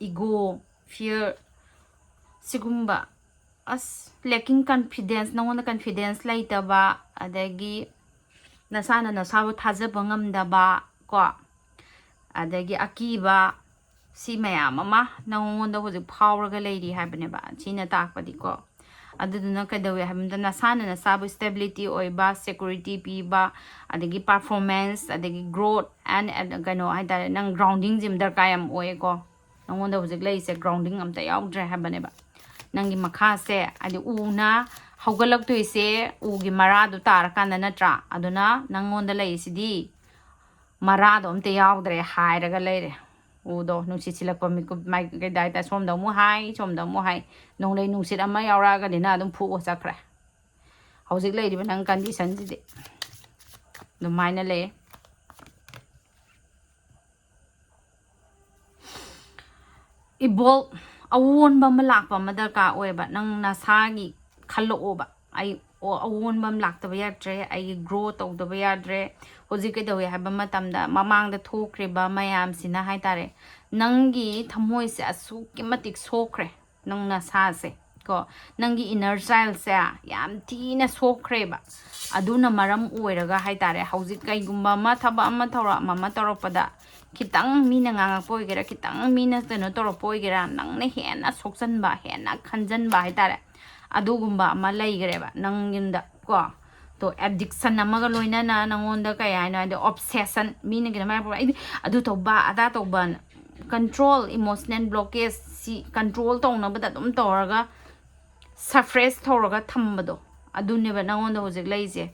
ꯏꯒꯣ, ꯐꯤꯌꯔ, ꯁꯤꯒꯨꯝꯕ, ꯑꯁ, ꯂꯦꯀꯤꯡ ꯀꯟꯐꯤꯗꯦꯟꯁ, ꯅꯉꯣꯟꯗ ꯀꯟꯐꯤꯗꯦꯟꯁ ꯂꯩꯇꯕ, ꯑꯗꯒꯤ ꯅꯁꯥꯅ ꯅꯁꯥꯕꯨ ꯊꯥꯖꯕ ꯉꯝꯗꯕ ꯀꯣ, ꯑꯗꯒꯤ ꯑꯀꯤꯕ, ꯁꯤ ꯃꯌꯥꯝ ꯑꯃ ꯅꯉꯣꯟꯗ ꯍꯧꯖꯤꯛ ꯐꯥꯎꯔꯒ ꯂꯩꯔꯤ ꯍꯥꯏꯕꯅꯦꯕ꯫ ꯁꯤꯅ ꯇꯥꯛꯄꯗꯤꯀꯣ, ꯑꯗꯨꯗꯨꯅ ꯀꯩꯗꯧꯋꯦ ꯍꯥꯏꯕ ꯃꯇꯝꯗ ꯅꯁꯥꯅ ꯅꯁꯥꯕꯨ ꯁ꯭ꯇꯦꯕꯤꯂꯤꯇꯤ ꯑꯣꯏꯕ, ꯁꯦꯀ꯭ꯌꯨꯔꯤꯇꯤ ꯄꯤꯕ, ꯑꯗꯒꯤ ꯄꯔꯐꯣꯔꯃꯦꯟꯁ, ꯑꯗꯒꯤ ꯒ꯭ꯔꯣꯠ ꯑꯦꯟ, ꯀꯩꯅꯣ ꯍꯥꯏꯇꯥꯔꯦ, ꯅꯪ ꯒ꯭ꯔꯥꯎꯟꯗꯤꯡꯁꯤ ꯑꯃ ꯗꯔꯀꯥꯔ ꯌꯥꯝ ꯑꯣꯏꯌꯦꯀꯣ꯫ ꯅꯉꯣꯟꯗ ꯍꯧꯖꯤꯛ ꯂꯩꯔꯤꯁꯦ ꯒ꯭ꯔꯥꯎꯟꯗꯤꯡ ꯑꯝꯇ ꯌꯥꯎꯗ꯭ꯔꯦ ꯍꯥꯏꯕꯅꯦꯕ꯫ ꯅꯪꯒꯤ ꯃꯈꯥꯁꯦ, ꯍꯥꯏꯗꯤ ꯎꯅ ꯍꯧꯒꯠꯂꯛꯇꯣꯏꯁꯦ ꯎꯒꯤ ꯃꯔꯥꯗꯨ ꯇꯥꯔꯀꯥꯟꯗ ꯅꯠꯇ꯭ꯔꯥ? ꯑꯗꯨꯅ ꯅꯪꯉꯣꯟꯗ ꯂꯩꯔꯤꯁꯤꯗꯤ ꯃꯔꯥꯗꯣ ꯑꯝꯇ ꯌꯥꯎꯗ꯭ꯔꯦ ꯍꯥꯏꯔꯒ ꯂꯩꯔꯦ꯫ ꯎꯗꯣ ꯅꯨꯡꯁꯤꯠ ꯁꯤꯜꯂꯛꯄ ꯃꯤꯀꯨꯞ ꯃꯥꯏ ꯀꯩꯗꯥꯏꯗ ꯁꯣꯝꯗ ꯑꯃꯨꯛ ꯍꯥꯏ, ꯁꯣꯝꯗ ꯑꯃꯨꯛ ꯍꯥꯏ, ꯅꯣꯡꯂꯩ ꯅꯨꯡꯁꯤꯠ ꯑꯃ ꯌꯥꯎꯔꯛꯑꯒꯗꯤ ꯅꯪ ꯑꯗꯨꯝ ꯐꯨꯑ ꯆꯠꯈ꯭ꯔꯦ꯫ ꯍꯧꯖꯤꯛ ꯂꯩꯔꯤꯕ ꯅꯪ ꯀꯟꯗꯤꯁꯟꯁꯤꯗꯤ ꯑꯗꯨꯃꯥꯏꯅ ꯂꯩ꯫ ꯏꯕꯣꯜ ꯑꯑꯣꯟꯕ ꯑꯃ ꯂꯥꯛꯄ ꯑꯃ ꯗꯔꯀꯥꯔ ꯑꯣꯏꯌꯦꯕ꯫ ꯅꯪ ꯅꯁꯥꯒꯤ ꯈꯜꯂꯛꯑꯣꯕ, ꯑꯩ ꯑꯣ-, ꯑꯑꯣꯟꯕ ꯑꯃ ꯂꯥꯛꯇꯕ ꯌꯥꯗ꯭ꯔꯦ, ꯑꯩꯒꯤ ꯒ꯭ꯔꯣ ꯇꯧꯗꯕ ꯌꯥꯗ꯭ꯔꯦ꯫ ꯍꯧꯖꯤꯛ ꯀꯩꯗꯧꯋꯦ ꯍꯥꯏꯕ ꯃꯇꯝꯗ ꯃꯃꯥꯡꯗ ꯊꯣꯛꯈ꯭ꯔꯤꯕ ꯃꯌꯥꯝꯁꯤꯅ ꯍꯥꯏꯇꯥꯔꯦ, ꯅꯪꯒꯤ ꯊꯃꯣꯏꯁꯦ ꯑꯁꯨꯛꯀꯤ ꯃꯇꯤꯛ ꯁꯣꯛꯈ꯭ꯔꯦ꯫ ꯅꯪ ꯅꯁꯥꯁꯦ ꯀꯣ, ꯅꯪꯒꯤ ꯏꯟꯅꯔ ꯆꯥꯏꯜꯁꯦ ꯌꯥꯝ ꯊꯤꯅ ꯁꯣꯛꯈ꯭ꯔꯦꯕ꯫ ꯑꯗꯨꯅ ꯃꯔꯝ ꯑꯣꯏꯔꯒ ꯍꯥꯏꯇꯥꯔꯦ, ꯍꯧꯖꯤꯛ ꯀꯩꯒꯨꯝꯕ ꯑꯃ ꯊꯕꯛ ꯑꯃ ꯊꯧꯔꯝ ꯑꯃ ꯇꯧꯔꯛꯄꯗ ꯈꯤꯇꯪ ꯃꯤꯅ ꯉꯥꯡꯉꯛꯄ ꯑꯣꯏꯒꯦꯔꯥ, ꯈꯤꯇꯪ ꯃꯤꯅ ꯀꯩꯅꯣ ꯇꯧꯔꯛꯄ ꯑꯣꯏꯒꯦꯔꯥ, ꯅꯪꯅ ꯍꯦꯟꯅ ꯁꯣꯛꯆꯟꯕ, ꯍꯦꯟꯅ ꯈꯟꯖꯟꯕ ꯍꯥꯏꯇꯥꯔꯦ, ꯑꯗꯨꯒꯨꯝꯕ ꯑꯃ ꯂꯩꯈ꯭ꯔꯦꯕ ꯅꯪ ꯌꯨꯝꯗ ꯀꯣ꯫ ꯇꯣ, ꯑꯦꯗꯤꯛꯁꯟ ꯑꯃꯒ ꯂꯣꯏꯅꯅ ꯅꯪꯉꯣꯟꯗ ꯀꯩ ꯍꯥꯏꯅꯣ ꯍꯥꯏꯗꯤ ꯑꯣꯞꯁꯦꯁꯟ, ꯃꯤꯅ ꯀꯩꯅꯣ ꯍꯥꯏꯔꯛꯄ, "ꯑꯩꯗꯤ ꯑꯗꯨ ꯇꯧꯕ, ꯑꯗꯥ ꯇꯧꯕꯅ", ꯀꯟꯇ꯭ꯔꯣꯜ, ꯏꯃꯣꯁꯅꯦꯜ ꯕ꯭ꯂꯣꯀꯦꯖ, ꯁꯤ ꯀꯟꯇ꯭ꯔꯣꯜ ꯇꯧꯅꯕꯗ ꯑꯗꯨꯝ ꯇꯧꯔꯒ ꯁꯐ꯭ꯔꯦꯁ ꯇꯧꯔꯒ ꯊꯝꯕꯗꯣ, ꯑꯗꯨꯅꯦꯕ ꯅꯪꯉꯣꯟꯗ ꯍꯧꯖꯤꯛ ꯂꯩꯔꯤꯁꯦ꯫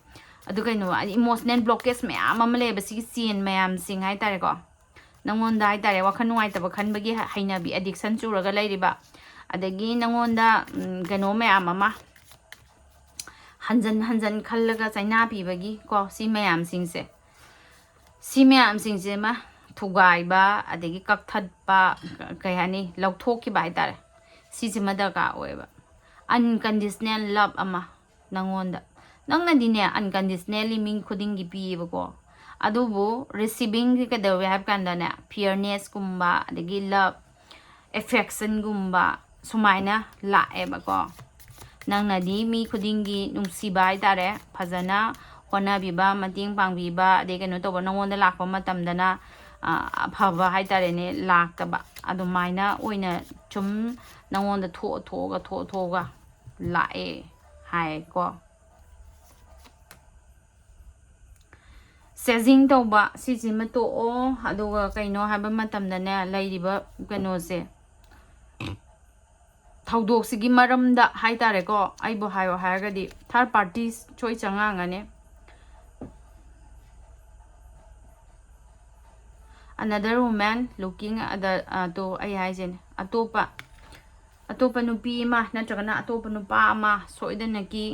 ꯑꯗꯨ ꯀꯩꯅꯣ, ꯏꯃꯣꯁꯅꯦꯜ ꯕ꯭ꯂꯣꯀꯦꯖ ꯃꯌꯥꯝ ꯑꯃ ꯂꯩꯌꯦꯕ, ꯁꯤꯒꯤ ꯆꯦꯟ ꯃꯌꯥꯝꯁꯤꯡ ꯍꯥꯏꯇꯥꯔꯦꯀꯣ꯫ ꯅꯪꯉꯣꯟꯗ ꯍꯥꯏꯇꯥꯔꯦ, ꯋꯥꯈꯜ ꯅꯨꯡꯉꯥꯏꯇꯕ ꯈꯟꯕꯒꯤ ꯍ-, ꯍꯩꯅꯕꯤ, addiction ꯆꯨꯔꯒ ꯂꯩꯔꯤꯕ, ꯑꯗꯒꯤ ꯅꯪꯉꯣꯟꯗ, ꯎꯝ, ꯀꯩꯅꯣ ꯃꯌꯥꯝ ꯑꯃ ꯍꯟꯖꯟ ꯍꯟꯖꯟ ꯈꯜꯂꯒ ꯆꯩꯅꯥ ꯄꯤꯕꯒꯤ ꯀꯣ, ꯁꯤ ꯃꯌꯥꯝꯁꯤꯡꯁꯦ, ꯁꯤ ꯃꯌꯥꯝꯁꯤꯡꯁꯤꯃ ꯊꯨꯒꯥꯏꯕ, ꯑꯗꯒꯤ ꯀꯛꯊꯠꯄ, ꯀ-, ꯀꯩ ꯍꯥꯏꯅꯤ, ꯂꯧꯊꯣꯛꯈꯤꯕ ꯍꯥꯏꯇꯥꯔꯦ, ꯁꯤꯁꯤꯃ ꯗꯔꯀꯥꯔ ꯑꯣꯏꯌꯦꯕ꯫ Unconditional love ꯑꯃ ꯅꯪꯉꯣꯟꯗ, ꯅꯪꯅꯗꯤꯅꯦ unconditionally ꯃꯤ ꯈꯨꯗꯤꯡꯒꯤ ꯄꯤꯌꯦꯕꯀꯣ, ꯑꯗꯨꯕꯨ receivingꯁꯦ ꯀꯩꯗꯧꯋꯦ ꯍꯥꯏꯕ ꯀꯥꯟꯗꯅꯦ, fairnessꯀꯨꯝꯕ, ꯑꯗꯒꯤ love, affectionꯒꯨꯝꯕ ꯁꯨꯃꯥꯏꯅ ꯂꯥꯛꯑꯦꯕꯀꯣ꯫ ꯅꯪꯅꯗꯤ ꯃꯤ ꯈꯨꯗꯤꯡꯒꯤ ꯅꯨꯡꯁꯤꯕ ꯍꯥꯏꯇꯥꯔꯦ, ꯐꯖꯅ ꯍꯣꯠꯅꯕꯤꯕ, ꯃꯇꯦꯡ ꯄꯥꯡꯕꯤꯕ, ꯑꯗꯩ ꯀꯩꯅꯣ ꯇꯧꯕ, ꯅꯪꯉꯣꯟꯗ ꯂꯥꯛꯄ ꯃꯇꯝꯗꯅ, ꯑ, ꯑꯐꯕ ꯍꯥꯏꯇꯥꯔꯦꯅꯦ, ꯂꯥꯛꯇꯕ, ꯑꯗꯨꯃꯥꯏꯅ ꯑꯣꯏꯅ ꯁꯨꯝ ꯅꯪꯉꯣꯟꯗ ꯊꯣꯛꯑ ꯊꯣꯛꯑꯒ, ꯊꯣꯛꯑ ꯊꯣꯛꯑꯒ ꯂꯥꯛꯑꯦ ꯍꯥꯏꯀꯣ꯫ Chasing ꯇꯧꯕ ꯁꯤꯁꯤꯃ ꯇꯣꯛꯑꯣ꯫ ꯑꯗꯨꯒ ꯀꯩꯅꯣ ꯍꯥꯏꯕ ꯃꯇꯝꯗꯅꯦ, ꯂꯩꯔꯤꯕ ꯀꯩꯅꯣꯁꯦ, ꯊꯧꯗꯣꯛꯁꯤꯒꯤ ꯃꯔꯝꯗ ꯍꯥꯏꯇꯥꯔꯦꯀꯣ, ꯑꯩꯕꯨ ꯍꯥꯏꯌꯣ ꯍꯥꯏꯔꯒꯗꯤ third party soy ꯆꯪꯉꯛꯑꯝꯒꯅꯤ꯫ Another woman looking at the, ꯑ, ꯇꯣ, ꯑꯩ ꯍꯥꯏꯁꯤꯅꯦ, ꯑꯇꯣꯞꯄ, ꯑꯇꯣꯞꯄ ꯅꯨꯄꯤ ꯑꯃ ꯅꯠꯇ꯭ꯔꯒꯅ ꯑꯇꯣꯞꯄ ꯅꯨꯄꯥ ꯑꯃ ꯁꯣꯏꯗꯅꯀꯤ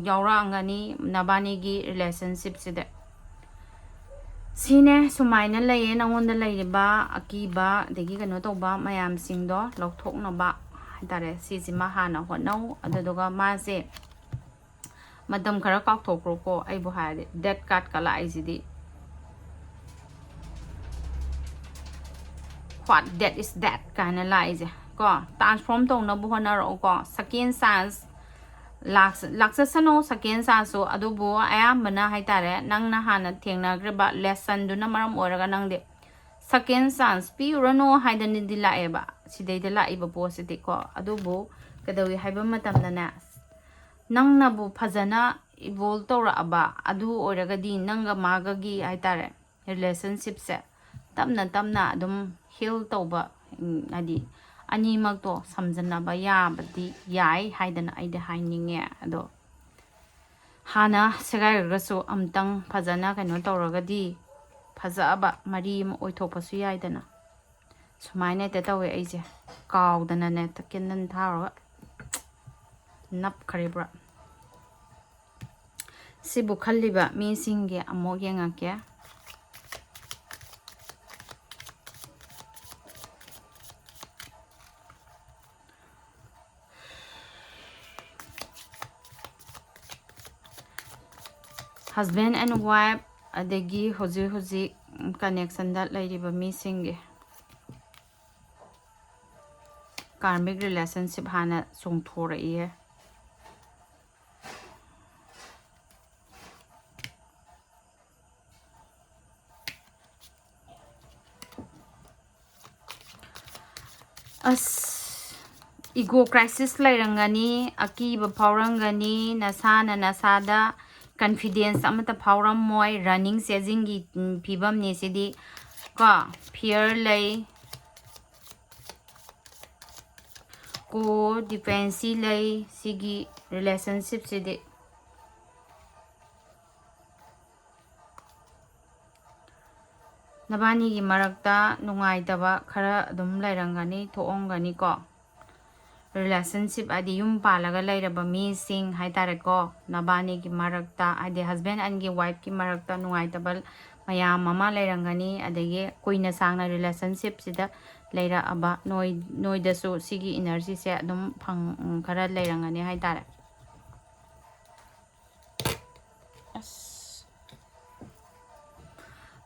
ꯌꯥꯎꯔꯛꯑꯝꯒꯅꯤ ꯅꯕꯥꯅꯤꯒꯤ relationshipꯁꯤꯗ꯫ ꯁꯤꯅꯦ, ꯁꯨꯃꯥꯏꯅ ꯂꯩꯌꯦ ꯅꯉꯣꯟꯗ ꯂꯩꯔꯤꯕ ꯑꯀꯤꯕ, ꯑꯗꯒꯤ ꯀꯩꯅꯣ ꯇꯧꯕ ꯃꯌꯥꯝꯁꯤꯡꯗꯣ ꯂꯧꯊꯣꯛꯅꯕ ꯍꯥꯏꯇꯥꯔꯦ꯫ ꯁꯤꯁꯤꯃ ꯍꯥꯟꯅ ꯍꯣꯠꯅꯧ꯫ ꯑꯗꯨꯗꯨꯒ ꯃꯥꯁꯦ ꯃꯇꯝ ꯈꯔ ꯀꯥꯎꯊꯣꯛꯈ꯭ꯔꯣꯀꯣ, ꯑꯩꯕꯨ ꯍꯥꯏꯔꯗꯤ꯫ Death card ꯀ ꯂꯥꯛꯏꯁꯤꯗꯤ, what, that is that ꯀꯥꯏꯅ ꯂꯥꯛꯏꯁꯦ ꯀꯣ, transform ꯇꯧꯅꯕ ꯍꯣꯠꯅꯔꯛꯎꯀꯣ꯫ Second chance ꯂꯥꯛꯆ-, ꯂꯥꯛꯆꯁꯅꯨ second chanceꯁꯨ, ꯑꯗꯨꯕꯨ ꯑꯌꯥꯝꯕꯅ ꯍꯥꯏꯇꯥꯔꯦ, ꯅꯪꯅ ꯍꯥꯟꯅ ꯊꯦꯡꯅꯈ꯭ꯔꯤꯕ lessonꯗꯨꯅ ꯃꯔꯝ ꯑꯣꯏꯔꯒ ꯅꯪꯗꯤ second chance ꯄꯤꯔꯨꯔꯅꯨ ꯍꯥꯏꯗꯅꯗꯤ ꯂꯥꯛꯑꯦꯕ ꯁꯤꯗꯩꯗ ꯂꯥꯛꯏꯕ ꯄꯣꯠꯁꯤꯗꯤꯀꯣ꯫ ꯑꯗꯨꯕꯨ ꯀꯩꯗꯧꯏ ꯍꯥꯏꯕ ꯃꯇꯝꯗꯅꯦ, ꯅꯪꯅꯕꯨ ꯐꯖꯅ evolve ꯇꯧꯔꯛꯑꯕ ꯑꯗꯨ ꯑꯣꯏꯔꯒꯗꯤ, ꯅꯪꯒ ꯃꯥꯒꯒꯤ ꯍꯥꯏꯇꯥꯔꯦ, relationshipꯁꯦ ꯇꯞꯅ ꯇꯞꯅ ꯑꯗꯨꯝ heal ꯇꯧꯕ, ꯎꯝ, ꯍꯥꯏꯗꯤ ꯑꯅꯤꯃꯛꯇꯣ ꯁꯝꯖꯟꯅꯕ ꯌꯥꯕꯗꯤ ꯌꯥꯏ ꯍꯥꯏꯗꯅ ꯑꯩꯗꯤ ꯍꯥꯏꯅꯤꯡꯉꯦ꯫ ꯑꯗꯣ ꯍꯥꯟꯅ ꯁꯦꯒꯥꯏꯔꯒꯁꯨ ꯑꯝꯇꯪ ꯐꯖꯅ ꯀꯩꯅꯣ ꯇꯧꯔꯒꯗꯤ ꯐꯖꯕ ꯃꯔꯤ ꯑꯃ ꯑꯣꯏꯊꯣꯛꯄꯁꯨ ꯌꯥꯏꯗꯅ꯫ ꯁꯨꯃꯥꯏꯅ ꯍꯦꯛꯇ ꯇꯧꯋꯦ ꯑꯩꯁꯦ꯫ ꯀꯥꯎꯗꯅꯅꯦ ꯍꯦꯛꯇ candle ꯊꯥꯔꯨꯔꯒ ꯅꯞꯈ꯭ꯔꯦ ꯄꯨꯔꯥ꯫ ꯁꯤꯕꯨ ꯈꯜꯂꯤꯕ ꯃꯤꯁꯤꯡꯒꯤ ꯑꯃꯨꯛ ꯌꯦꯡꯉꯛꯀꯦ꯫ Husband and wife, ꯑꯗꯒꯤ ꯍꯧꯖꯤꯛ ꯍꯧꯖꯤꯛ connectionꯗ ꯂꯩꯔꯤꯕ ꯃꯤꯁꯤꯡꯒꯤ karmic relationship ꯍꯥꯟꯅ ꯆꯣꯡꯊꯣꯔꯛꯏꯌꯦ꯫ ꯑꯁ, ego crisis ꯂꯩꯔꯝꯒꯅꯤ, ꯑꯀꯤꯕ ꯐꯥꯎꯔꯝꯒꯅꯤ, ꯅꯁꯥꯅ ꯅꯁꯥꯗ confidence ꯑꯃꯠꯇ ꯐꯥꯎꯔꯝꯃꯣꯏ꯫ Running ꯆꯦꯖꯤꯡꯒꯤ, ꯎꯝ, ꯐꯤꯕꯝꯅꯤ ꯁꯤꯗꯤ꯫ ꯀꯣ, fear ꯂꯩ, codependency ꯂꯩ ꯁꯤꯒꯤ relationshipꯁꯤꯗꯤ꯫ ꯅꯕꯥꯅꯤꯒꯤ ꯃꯔꯛꯇ ꯅꯨꯡꯉꯥꯏꯇꯕ ꯈꯔ ꯑꯗꯨꯝ ꯂꯩꯔꯝꯒꯅꯤ, ꯊꯣꯛꯑꯝꯒꯅꯤꯀꯣ꯫ Relationship ꯍꯥꯏꯗꯤ ꯌꯨꯝ ꯄꯥꯜꯂꯒ ꯂꯩꯔꯕ ꯃꯤꯁꯤꯡ ꯍꯥꯏꯇꯥꯔꯦꯀꯣ, ꯅꯕꯥꯅꯤꯒꯤ ꯃꯔꯛꯇ ꯍꯥꯏꯗꯤ husband andꯒꯤ wifeꯀꯤ ꯃꯔꯛꯇ ꯅꯨꯡꯉꯥꯏꯇꯕ ꯃꯌꯥꯝ ꯑꯃ ꯂꯩꯔꯝꯒꯅꯤ꯫ ꯑꯗꯒꯤ ꯀꯨꯏꯅ ꯁꯥꯡꯅ relationshipꯁꯤꯗ ꯂꯩꯔꯛꯑꯕ ꯅꯣꯏ, ꯅꯣꯏꯗꯁꯨ ꯁꯤꯒꯤ energyꯁꯦ ꯑꯗꯨꯝ ꯐꯪ-, ꯈꯔ ꯂꯩꯔꯝꯒꯅꯤ ꯍꯥꯏꯇꯥꯔꯦ꯫ ꯑꯁ꯫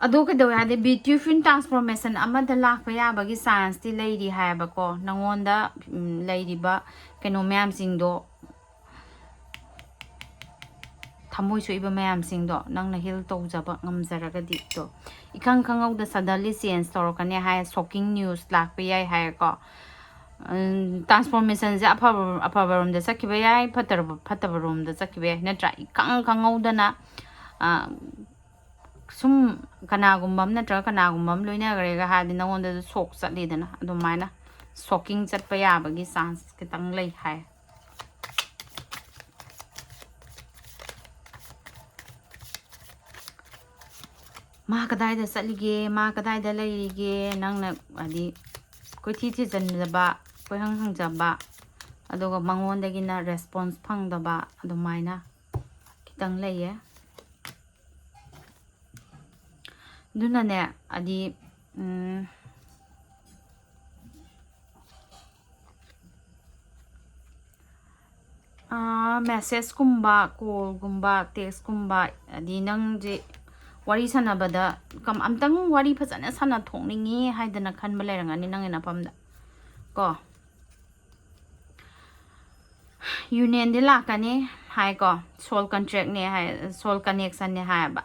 ꯑꯗꯣ ꯀꯩꯗꯧꯋꯦ ꯍꯥꯏꯗꯤ, ꯕ꯭ꯌꯨꯇꯤꯐꯨꯜ transformation ꯑꯃꯗ ꯂꯥꯛꯄ ꯌꯥꯕꯒꯤ chanceꯇꯤ ꯂꯩꯔꯤ ꯍꯥꯏꯌꯦꯕꯀꯣ꯫ ꯅꯪꯉꯣꯟꯗ, ꯎꯝ, ꯂꯩꯔꯤꯕ ꯀꯩꯅꯣ ꯃꯌꯥꯝꯁꯤꯡꯗꯣ, ꯊꯃꯣꯏ ꯁꯣꯛꯏꯕ ꯃꯌꯥꯝꯁꯤꯡꯗꯣ ꯅꯪꯅ heal ꯇꯧꯖꯕ ꯉꯝꯖꯔꯒꯗꯤ꯫ ꯑꯗꯣ ꯏꯈꯪ ꯈꯪꯍꯧꯗ suddenly change ꯇꯧꯔꯛꯀꯅꯤ ꯍꯥꯏ, shocking news ꯂꯥꯛꯄ ꯌꯥꯏ ꯍꯥꯏꯌꯦꯀꯣ꯫ ꯎꯝ, transformationꯁꯦ ꯑꯐꯕ, ꯑꯐꯕ ꯔꯣꯝꯗ ꯆꯠꯈꯤꯕ ꯌꯥꯏ, ꯐꯠꯇꯕ, ꯐꯠꯇꯕ ꯔꯣꯝꯗ ꯆꯠꯈꯤꯕ ꯌꯥꯏ, ꯅꯠꯇ꯭ꯔꯥ? ꯏꯈꯪ ꯈꯪꯍꯧꯗꯅ, ꯑ, ꯁꯨꯝ ꯀꯅꯥꯒꯨꯝꯕ ꯑꯃ ꯅꯠꯇ꯭ꯔꯒ ꯀꯅꯥꯒꯨꯝꯕ ꯑꯃ ꯂꯣꯏꯅꯈ꯭ꯔꯦꯒ ꯍꯥꯏꯔꯗꯤ ꯅꯉꯣꯟꯗꯁꯨ shock ꯆꯠꯂꯤꯗꯅ, ꯑꯗꯨꯃꯥꯏꯅ shocking ꯆꯠꯄ ꯌꯥꯕꯒꯤ chance ꯈꯤꯇꯪ ꯂꯩ ꯍꯥꯏ꯫ ꯃꯥ ꯀꯗꯥꯏꯗ ꯆꯠꯂꯤꯒꯦ, ꯃꯥ ꯀꯗꯥꯏꯗ ꯂꯩꯔꯤꯒꯦ, ꯅꯪꯅ ꯍꯥꯏꯗꯤ ꯀꯣꯏꯊꯤ ꯊꯤꯖꯤꯟꯗꯕ, ꯀꯣꯏꯍꯪ ꯍꯪꯖꯕ, ꯑꯗꯨꯒ ꯃꯉꯣꯟꯗꯒꯤꯅ response ꯐꯪꯗꯕ ꯑꯗꯨꯃꯥꯏꯅ ꯈꯤꯇꯪ ꯂꯩꯌꯦ꯫ ꯑꯗꯨꯅꯅꯦ, ꯍꯥꯏꯗꯤ, ꯎꯝ, messageꯀꯨꯝꯕ, callꯒꯨꯝꯕ, textꯀꯨꯝꯕ, ꯍꯥꯏꯗꯤ ꯅꯪꯁꯦ ꯋꯥꯔꯤ ꯁꯥꯟꯅꯕꯗ ꯀꯝ-, ꯑꯝꯇꯪ ꯋꯥꯔꯤ ꯐꯖꯅ ꯁꯥꯟꯅꯊꯣꯛꯅꯤꯡꯉꯤ ꯍꯥꯏꯗꯅ ꯈꯟꯕ ꯂꯩꯔꯝꯒꯅꯤ ꯅꯪꯒꯤ ꯅꯐꯝꯗ ꯀꯣ꯫ Unionꯗꯤ ꯂꯥꯛꯀꯅꯤ ꯍꯥꯏꯀꯣ, soul contractꯅꯦ ꯍꯥꯏ, soul connectionꯅꯦ ꯍꯥꯏꯌꯦꯕ꯫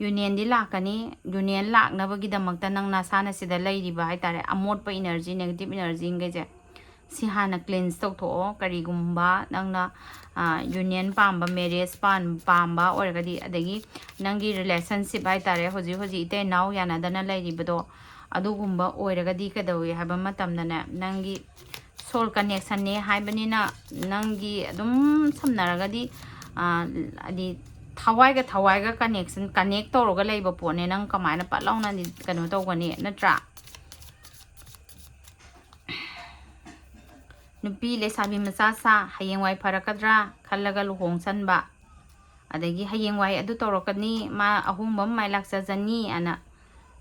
Unionꯗꯤ ꯂꯥꯛꯀꯅꯤ꯫ Union ꯂꯥꯛꯅꯕꯒꯤꯗꯃꯛꯇ ꯅꯪ ꯅꯁꯥꯅ ꯁꯤꯗ ꯂꯩꯔꯤꯕ ꯍꯥꯏꯇꯥꯔꯦ, ꯑꯃꯣꯠꯄ energy, negative energyꯈꯩꯁꯦ, ꯁꯤ ꯍꯥꯟꯅ cleanse ꯇꯧꯊꯣꯛꯑꯣ꯫ ꯀꯔꯤꯒꯨꯝꯕ ꯅꯪꯅ, ꯑ, union ꯄꯥꯝꯕ, marriage ꯄꯥꯝ-, ꯄꯥꯝꯕ ꯑꯣꯏꯔꯒꯗꯤ, ꯑꯗꯒꯤ ꯅꯪꯒꯤ relationship ꯍꯥꯏꯇꯥꯔꯦ, ꯍꯧꯖꯤꯛ ꯍꯧꯖꯤꯛ ꯏꯇꯩ ꯏꯅꯥꯎ ꯌꯥꯅꯗꯅ ꯂꯩꯔꯤꯕꯗꯣ, ꯑꯗꯨꯒꯨꯝꯕ ꯑꯣꯏꯔꯒꯗꯤ ꯀꯩꯗꯧꯏ ꯍꯥꯏꯕ ꯃꯇꯝꯗꯅꯦ, ꯅꯪꯒꯤ soul connectionꯅꯦ ꯍꯥꯏꯕꯅꯤꯅ, ꯅꯪꯒꯤ ꯑꯗꯨꯝ ꯁꯝꯅꯔꯒꯗꯤ, ꯑ, ꯍꯥꯏꯗꯤ ꯊꯋꯥꯏꯒ ꯊꯋꯥꯏꯒ connection, connect ꯇꯧꯔꯒ ꯂꯩꯕ ꯄꯣꯠꯅꯦ꯫ ꯅꯪ ꯀꯃꯥꯏꯅ ꯄꯠ ꯂꯥꯎꯅ ꯀꯩꯅꯣ ꯇꯧꯒꯅꯤ, ꯅꯠꯇ꯭ꯔꯥ? ꯅꯨꯄꯤ ꯂꯩꯁꯥꯕꯤ ꯃꯆꯥ ꯁꯥ, ꯍꯌꯦꯡꯋꯥꯏ ꯐꯔꯛꯀꯗ꯭ꯔꯥ ꯈꯜꯂꯒ ꯂꯨꯍꯣꯡꯁꯟꯕ, ꯑꯗꯒꯤ ꯍꯌꯦꯡꯋꯥꯏ ꯑꯗꯨ ꯇꯧꯔꯛꯀꯅꯤ, ꯃꯥ ꯑꯍꯣꯡꯕ ꯑꯃ ꯃꯥꯏ ꯂꯥꯛꯆꯖꯅꯤ ꯑꯅ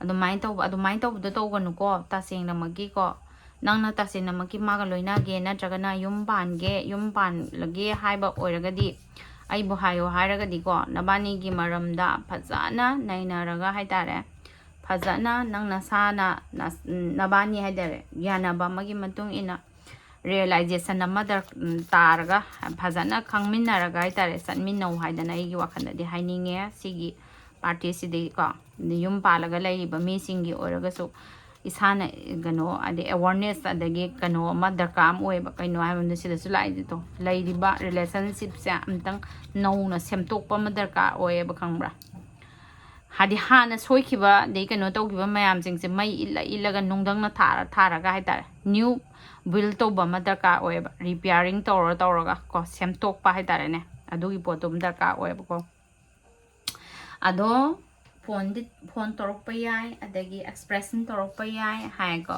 ꯑꯗꯨꯃꯥꯏꯅ ꯇꯧꯕ, ꯑꯗꯨꯃꯥꯏꯅ ꯇꯧꯕꯗꯣ ꯇꯧꯒꯅꯨꯀꯣ, ꯇꯁꯦꯡꯅꯃꯛꯀꯤꯀꯣ꯫ ꯅꯪꯅ ꯇꯁꯦꯡꯅꯃꯛꯀꯤ ꯃꯥꯒ ꯂꯣꯏꯅꯒꯦ, ꯅꯠꯇ꯭ꯔꯒꯅ ꯌꯨꯝ ꯄꯥꯟꯒꯦ, ꯌꯨꯝ ꯄꯥꯟꯂꯒꯦ ꯍꯥꯏꯕ ꯑꯣꯏꯔꯒꯗꯤ, ꯑꯩꯕꯨ ꯍꯥꯏꯌꯣ ꯍꯥꯏꯔꯒꯗꯤꯀꯣ, ꯅꯕꯥꯅꯤꯒꯤ ꯃꯔꯝꯗ ꯐꯖꯅ ꯅꯩꯅꯔꯒ ꯍꯥꯏꯇꯥꯔꯦ, ꯐꯖꯅ ꯅꯪ ꯅꯁꯥꯅ ꯅꯁ-, ꯅꯕꯥꯅꯤ ꯍꯥꯏꯇꯥꯔꯦ, ꯌꯥꯅꯕ ꯑꯃꯒꯤ ꯃꯇꯨꯡ ꯏꯟꯅ realization ꯑꯃ ꯗꯔ-, ꯎꯝ, ꯇꯥꯔꯒ ꯐꯖꯅ ꯈꯪꯃꯤꯟꯅꯔꯒ ꯍꯥꯏꯇꯥꯔꯦ, ꯆꯠꯃꯤꯟꯅꯧ ꯍꯥꯏꯗꯅ ꯑꯩꯒꯤ ꯋꯥꯈꯜꯗꯗꯤ ꯍꯥꯏꯅꯤꯡꯉꯦ꯫ ꯁꯤꯒꯤ partyꯁꯤꯗꯤꯀꯣ, ꯌꯨꯝ ꯄꯥꯜꯂꯒ ꯂꯩꯔꯤꯕ ꯃꯤꯁꯤꯡꯒꯤ ꯑꯣꯏꯔꯒꯁꯨ ꯏꯁꯥꯅ ꯀꯩꯅꯣ, ꯍꯥꯏꯗꯤ awareness ꯑꯗꯒꯤ ꯀꯩꯅꯣ ꯑꯃ ꯗꯔꯀꯥꯔ ꯑꯃ ꯑꯣꯏꯌꯦꯕ꯫ ꯀꯩꯅꯣ ꯍꯥꯏꯕꯗ ꯁꯤꯗꯁꯨ ꯂꯥꯛꯏꯗꯣ, ꯂꯩꯔꯤꯕ relationshipꯁꯦ ꯑꯝꯇꯪ ꯅꯧꯅ ꯁꯦꯝꯗꯣꯛꯄ ꯑꯃ ꯗꯔꯀꯥꯔ ꯑꯣꯏꯌꯦꯕ, ꯈꯪꯕ꯭ꯔꯥ? ꯍꯥꯏꯗꯤ ꯍꯥꯟꯅ ꯁꯣꯏꯈꯤꯕ ꯑꯗꯩ ꯀꯩꯅꯣ ꯇꯧꯈꯤꯕ ꯃꯌꯥꯝꯁꯤꯡꯁꯦ ꯃꯩ ꯏꯜꯂ ꯏꯜꯂꯒ ꯅꯨꯡꯗꯪꯅ ꯊꯥꯔ ꯊꯥꯔꯒ ꯍꯥꯏꯇꯥꯔꯦ, new build ꯇꯧꯕ ꯑꯃ ꯗꯔꯀꯥꯔ ꯑꯣꯏꯌꯦꯕ꯫ Repairing ꯇꯧꯔ ꯇꯧꯔꯒ ꯀꯣ, ꯁꯦꯝꯗꯣꯛꯄ ꯍꯥꯏꯇꯥꯔꯦꯅꯦ, ꯑꯗꯨꯒꯤ ꯄꯣꯠꯇꯨ ꯑꯃ ꯗꯔꯀꯥꯔ ꯑꯣꯏꯌꯦꯕꯀꯣ꯫ ꯑꯗꯣ ꯐꯣꯟꯗꯤ, ꯐꯣꯟ ꯇꯧꯔꯛꯄ ꯌꯥꯏ, ꯑꯗꯒꯤ ꯑꯦꯛꯁꯄ꯭ꯔꯦꯁꯟ ꯇꯧꯔꯛꯄ ꯌꯥꯏ ꯍꯥꯏꯀꯣ꯫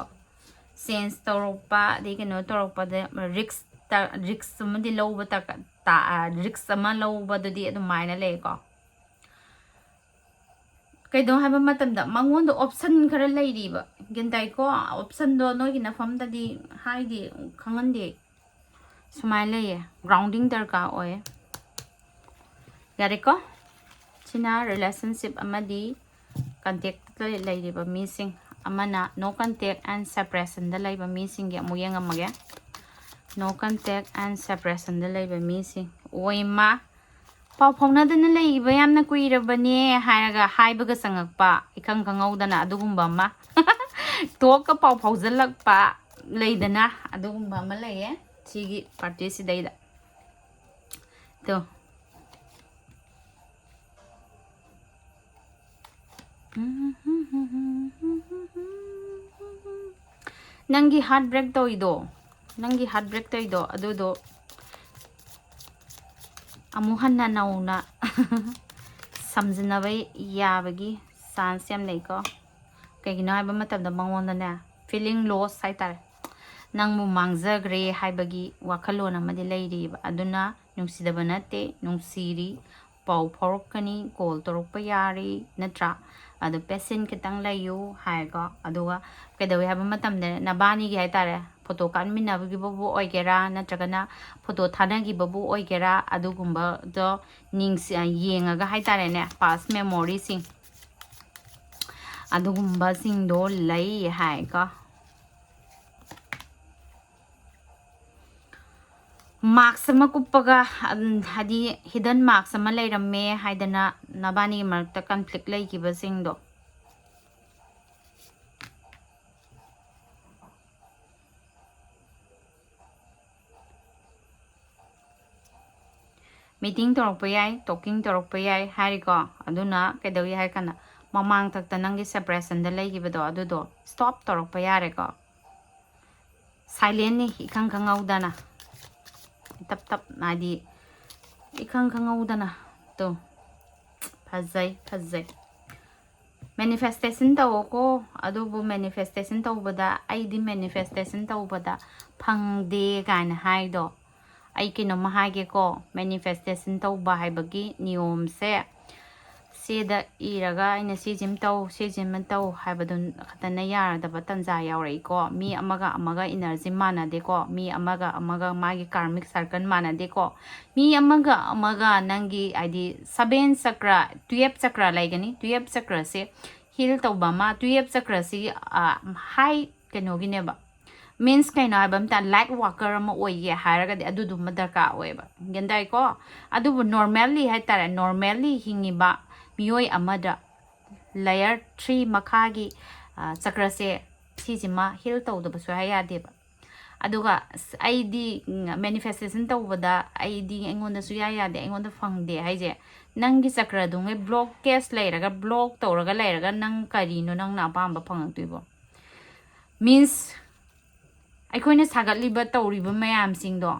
ꯆꯦꯟꯖ ꯇꯧꯔꯛꯄ, ꯑꯗꯩ ꯀꯩꯅꯣ ꯇꯧꯔꯛꯄꯗ ꯔꯤꯛꯁ, ꯔꯤꯛꯁ ꯑꯃꯗꯤ ꯂꯧꯕ ꯗꯔꯀꯥꯔ ꯇꯥ-, ꯔꯤꯛꯁ ꯑꯃ ꯂꯧꯕꯗꯨꯗꯤ ꯑꯗꯨꯃꯥꯏꯅ ꯂꯩꯀꯣ꯫ ꯀꯩꯗꯧ ꯍꯥꯏꯕ ꯃꯇꯝꯗ ꯃꯉꯣꯟꯗ ꯑꯣꯞꯁꯟ ꯈꯔ ꯂꯩꯔꯤꯕ, ꯒ꯭ꯌꯥꯟ ꯇꯥꯏꯀꯣ? ꯑꯣꯞꯁꯟꯗꯣ ꯅꯣꯏꯒꯤ ꯅꯐꯝꯗꯗꯤ ꯍꯥꯏꯗꯤ ꯈꯪꯍꯟꯗꯦ꯫ ꯁꯨꯃꯥꯏꯅ ꯂꯩꯌꯦ, ꯒ꯭ꯔꯥꯎꯟꯗꯤꯡ ꯗꯔꯀꯥꯔ ꯑꯣꯏꯌꯦ꯫ ꯌꯥꯔꯦꯀꯣ? ꯁꯤꯅ ꯔꯤꯂꯦꯁꯟꯁꯤꯞ ꯑꯃꯗꯤ ꯀꯟꯇꯦꯛꯇ ꯂꯩꯔꯤꯕ ꯃꯤꯁꯤꯡ꯫ ꯑꯃꯅ no contact and separationꯗ ꯂꯩꯕ ꯃꯤꯁꯤꯡꯒꯤ ꯑꯃꯨꯛ ꯌꯦꯡꯉꯝꯃꯒꯦ꯫ No contact and separationꯗ ꯂꯩꯕ ꯃꯤꯁꯤꯡ꯫ ꯑꯣꯏꯃ, ꯄꯥꯎ ꯐꯥꯎꯅꯗꯅ ꯂꯩꯕ ꯌꯥꯝꯅ ꯀꯨꯏꯔꯕꯅꯦ ꯍꯥꯏꯔꯒ ꯍꯥꯏꯕꯒ ꯆꯪꯉꯛꯄ, ꯏꯈꯪ ꯈꯪꯍꯧꯗꯅ ꯑꯗꯨꯒꯨꯝꯕ ꯑꯃ꯫ ꯇꯣꯛꯀ ꯄꯥꯎ ꯐꯥꯎꯖꯜꯂꯛꯄ ꯂꯩꯗꯅ, ꯑꯗꯨꯒꯨꯝꯕ ꯑꯃ ꯂꯩꯌꯦ ꯁꯤꯒꯤ ꯄꯥꯔꯇꯤꯁꯤꯗꯩꯗ꯫ ꯇꯣ꯫ ꯅꯪꯒꯤ ꯍꯥꯔꯠ ꯕ꯭ꯔꯦꯛ ꯇꯧꯏꯗꯣ, ꯅꯪꯒꯤ ꯍꯥꯔꯠ ꯕ꯭ꯔꯦꯛ ꯇꯧꯏꯗꯣ, ꯑꯗꯨꯗꯣ ꯑꯃꯨꯛ ꯍꯟꯅ ꯅꯧꯅ ꯁꯝꯖꯤꯟꯅꯕ ꯌꯥꯕꯒꯤ ꯆꯥꯟꯁ ꯌꯥꯝ ꯂꯩꯀꯣ꯫ ꯀꯩꯒꯤꯅꯣ ꯍꯥꯏꯕ ꯃꯇꯝꯗ ꯃꯉꯣꯟꯗꯅꯦ, ꯐꯤꯂꯤꯡ ꯂꯣꯁ ꯍꯥꯏꯇꯥꯔꯦ꯫ ꯅꯪꯕꯨ ꯃꯥꯡꯖꯈ꯭ꯔꯦ ꯍꯥꯏꯕꯒꯤ ꯋꯥꯈꯜꯂꯣꯟ ꯑꯃꯗꯤ ꯂꯩꯔꯤꯕ꯫ ꯑꯗꯨꯅ ꯅꯨꯡꯁꯤꯗꯕ ꯅꯠꯇꯦ, ꯅꯨꯡꯁꯤꯔꯤ, ꯄꯥꯎ ꯐꯥꯎꯔꯛꯀꯅꯤ, ꯀꯣꯜ ꯇꯧꯔꯛꯄ ꯌꯥꯔꯤ, ꯅꯠꯇ꯭ꯔꯥ? ꯑꯗꯣ ꯄꯦꯁꯦꯟ ꯈꯤꯇꯪ ꯂꯩꯌꯨ ꯍꯥꯏꯀꯣ꯫ ꯑꯗꯨꯒ ꯀꯩꯗꯧꯏ ꯍꯥꯏꯕ ꯃꯇꯝꯗ ꯅꯕꯥꯅꯤꯒꯤ ꯍꯥꯏꯇꯥꯔꯦ, ꯐꯣꯇꯣ ꯀꯥꯞꯃꯤꯟꯅꯕꯒꯤꯕꯨ ꯑꯣꯏꯒꯦꯔꯥ, ꯅꯠꯇ꯭ꯔꯒꯅ ꯐꯣꯇꯣ ꯊꯥꯅꯈꯤꯕꯕꯨ ꯑꯣꯏꯒꯦꯔꯥ, ꯑꯗꯨꯒꯨꯝꯕꯗꯣ ꯅꯤꯡꯁꯤ-, ꯌꯦꯡꯉꯒ ꯍꯥꯏꯇꯥꯔꯦꯅꯦ, ꯄꯥꯁ ꯃꯦꯃꯣꯔꯤꯁꯤꯡ ꯑꯗꯨꯒꯨꯝꯕꯁꯤꯡꯗꯣ ꯂꯩ ꯍꯥꯏꯀꯣ꯫ ꯃꯥꯛꯁ ꯑꯃ ꯀꯨꯞꯄꯒ, ꯑꯝ, ꯍꯥꯏꯗꯤ ꯍꯤꯗꯟ ꯃꯥꯛꯁ ꯑꯃ ꯂꯩꯔꯝꯃꯦ ꯍꯥꯏꯗꯅ ꯅꯕꯥꯅꯤꯒꯤ ꯃꯔꯛꯇ ꯀꯟꯐ꯭ꯂꯤꯛ ꯂꯩꯈꯤꯕꯁꯤꯡꯗꯣ꯫ ꯃꯤꯇꯤꯡ ꯇꯧꯔꯛꯄ ꯌꯥꯏ, ꯇꯣꯀꯤꯡ ꯇꯧꯔꯛꯄ ꯌꯥꯏ ꯍꯥꯏꯔꯤꯀꯣ꯫ ꯑꯗꯨꯅ ꯀꯩꯗꯧꯏ ꯍꯥꯏ ꯀꯥꯟꯗ ꯃꯃꯥꯡꯊꯛꯇ ꯅꯪꯒꯤ ꯁꯦꯄꯔꯦꯁꯟꯗ ꯂꯩꯈꯤꯕꯗꯣ ꯑꯗꯨꯗꯣ ꯁ꯭ꯇꯣꯞ ꯇꯧꯔꯛꯄ ꯌꯥꯔꯦꯀꯣ꯫ ꯁꯥꯏꯂꯦꯟꯅꯤ, ꯏꯈꯪ ꯈꯪꯍꯧꯗꯅ꯫ ꯇꯞ ꯇꯞ, ꯍꯥꯏꯗꯤ ꯏꯈꯪ ꯈꯪꯍꯧꯗꯅ꯫ ꯇꯣ, ꯐꯖꯩ, ꯐꯖꯩ꯫ Manifestation ꯇꯧꯋꯣꯀꯣ, ꯑꯗꯨꯕꯨ manifestation ꯇꯧꯕꯗ, "ꯑꯩꯗꯤ manifestation ꯇꯧꯕꯗ ꯐꯪꯗꯦ" ꯀꯥꯏꯅ ꯍꯥꯏꯗꯣ, ꯑꯩ ꯀꯩꯅꯣꯝꯃ ꯍꯥꯏꯒꯦꯀꯣ, manifestation ꯇꯧꯕ ꯍꯥꯏꯕꯒꯤ ꯅꯤꯌꯣꯝꯁꯦ ꯆꯦꯗ ꯏꯔꯒ ꯑꯩꯅ "ꯁꯤꯁꯤꯃ ꯇꯧ, ꯁꯤꯁꯤꯃ ꯇꯧ" ꯍꯥꯏꯕꯗꯨ ꯈꯛꯇꯅ ꯌꯥꯔꯗꯕ ꯇꯟꯖꯥ ꯌꯥꯎꯔꯛꯏꯀꯣ꯫ ꯃꯤ ꯑꯃꯒ ꯑꯃꯒ energy ꯃꯥꯟꯅꯗꯦꯀꯣ, ꯃꯤ ꯑꯃꯒ ꯑꯃꯒ ꯃꯥꯒꯤ karmic circle ꯃꯥꯟꯅꯗꯦꯀꯣ꯫ ꯃꯤ ꯑꯃꯒ ꯑꯃꯒ ꯅꯪꯒꯤ, ꯍꯥꯏꯗꯤ, seven ꯆꯀ꯭ꯔ, twelve ꯆꯀ꯭ꯔ ꯂꯩꯒꯅꯤ꯫ Twelve ꯆꯀ꯭ꯔꯁꯦ heal ꯇꯧꯕ ꯑꯃ, twelve ꯆꯀ꯭ꯔꯁꯤ, ꯑ, high ꯀꯩꯅꯣꯒꯤꯅꯦꯕ꯫ Means ꯀꯩꯅꯣ ꯍꯥꯏꯕ ꯑꯝꯇ, light worker ꯑꯃ ꯑꯣꯏꯒꯦ ꯍꯥꯏꯔꯒꯗꯤ ꯑꯗꯨꯗꯨꯃ ꯗꯔꯀꯥꯔ ꯑꯣꯏꯌꯦꯕ꯫ ꯒ꯭ꯌꯥꯟ ꯇꯥꯏꯀꯣ? ꯑꯗꯨꯕꯨ normally ꯍꯥꯏꯇꯥꯔꯦ, normally ꯍꯤꯡꯉꯤꯕ ꯃꯤꯑꯣꯏ ꯑꯃꯗ layer three ꯃꯈꯥꯒꯤ, ꯑ, ꯆꯀ꯭ꯔꯁꯦ, ꯁꯤꯁꯤꯃ heal ꯇꯧꯗꯕ ꯁꯨꯡꯌꯥ ꯌꯥꯗꯦꯕ꯫ ꯑꯗꯨꯒ ꯑꯁ, ꯑꯩꯗꯤ, ꯎꯝ, manifestation ꯇꯧꯕꯗ ꯑꯩꯗꯤ ꯑꯩꯉꯣꯟꯗ ꯁꯨꯡꯌꯥ ꯌꯥꯗꯦ, ꯑꯩꯉꯣꯟꯗ ꯐꯪꯗꯦ ꯍꯥꯏꯁꯦ, ꯅꯪꯒꯤ ꯆꯀ꯭ꯔꯗꯨꯉꯩ blockage ꯂꯩꯔꯒ, block ꯇꯧꯔꯒ ꯂꯩꯔꯒ, ꯅꯪ ꯀꯔꯤꯅꯣ ꯅꯪꯅ ꯑꯄꯥꯝꯕ ꯐꯪꯉꯛꯇꯣꯏꯕꯣ? Means, ꯑꯩꯈꯣꯏꯅ ꯁꯥꯒꯠꯂꯤꯕ, ꯇꯧꯔꯤꯕ ꯃꯌꯥꯝꯁꯤꯡꯗꯣ,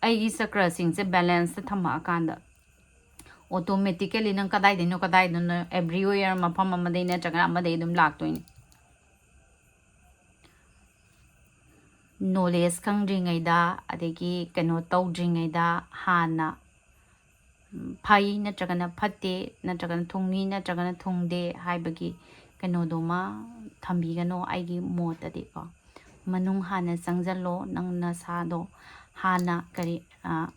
ꯑꯩꯒꯤ ꯆꯀ꯭ꯔꯁꯤꯡꯁꯦ balanceꯇ ꯊꯝꯃꯛꯑꯀꯥꯟꯗ, automatically ꯅꯪ ꯀꯗꯥꯏꯗꯩꯅꯣ, ꯀꯗꯥꯏꯗꯩꯅꯣ, everywhere, ꯃꯐꯝ ꯑꯃꯗꯩ ꯅꯠꯇ꯭ꯔꯒꯅ ꯑꯃꯗꯩ ꯑꯗꯨꯝ ꯂꯥꯛꯇꯣꯏꯅꯤ꯫ Knowledge ꯈꯪꯗ꯭ꯔꯤꯉꯩꯗ, ꯑꯗꯒꯤ ꯀꯩꯅꯣ ꯇꯧꯗ꯭ꯔꯤꯉꯩꯗ, ꯍꯥꯟꯅ, ꯎꯝ, ꯐꯩ ꯅꯠꯇ꯭ꯔꯒꯅ ꯐꯠꯇꯦ, ꯅꯠꯇ꯭ꯔꯒꯅ ꯊꯨꯡꯉꯤ ꯅꯠꯇ꯭ꯔꯒꯅ ꯊꯨꯡꯗꯦ ꯍꯥꯏꯕꯒꯤ ꯀꯩꯅꯣꯗꯨꯃ ꯊꯝꯕꯤꯒꯅꯣ, ꯑꯩꯒꯤ ꯃꯣꯠꯇꯗꯤꯀꯣ꯫ ꯃꯅꯨꯡ ꯍꯥꯟꯅ ꯆꯪꯁꯤꯜꯂꯣ, ꯅꯪ ꯅꯁꯥꯗꯣ ꯍꯥꯟꯅ ꯀꯔꯤ, ꯑ,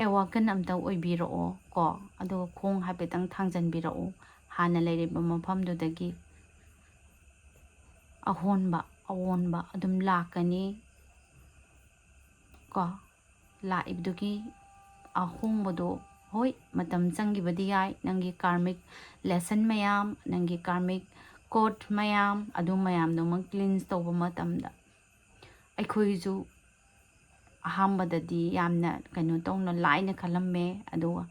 awaken ꯑꯝꯇ ꯑꯣꯏꯕꯤꯔꯛꯑꯣ ꯀꯣ, ꯑꯗꯨꯒ ꯈꯣꯡ ꯍꯥꯏꯐꯦꯠꯇꯪ ꯊꯥꯡꯖꯟꯕꯤꯔꯛꯎ꯫ ꯍꯥꯟꯅ ꯂꯩꯔꯤꯕ ꯃꯐꯝꯗꯨꯗꯒꯤ ꯑꯍꯣꯟꯕ, ꯑꯑꯣꯟꯕ ꯑꯗꯨꯝ ꯂꯥꯛꯀꯅꯤ ꯀꯣ꯫ ꯂꯥꯛꯏꯕꯗꯨꯒꯤ ꯑꯍꯣꯡꯕꯗꯣ, ꯍꯣꯏ, ꯃꯇꯝ ꯆꯪꯈꯤꯕꯗꯤ ꯌꯥꯏ, ꯅꯪꯒꯤ karmic lesson ꯃꯌꯥꯝ, ꯅꯪꯒꯤ karmic code ꯃꯌꯥꯝ, ꯑꯗꯨ ꯃꯌꯥꯝꯗꯨꯃꯛ cleanse ꯇꯧꯕ ꯃꯇꯝꯗ꯫ ꯑꯩꯈꯣꯏꯁꯨ ꯑꯍꯥꯟꯕꯗꯗꯤ ꯌꯥꯝꯅ ꯀꯩꯅꯣ ꯇꯧꯅ, ꯂꯥꯏꯅ ꯈꯜꯂꯝꯃꯦ, ꯑꯗꯨꯒ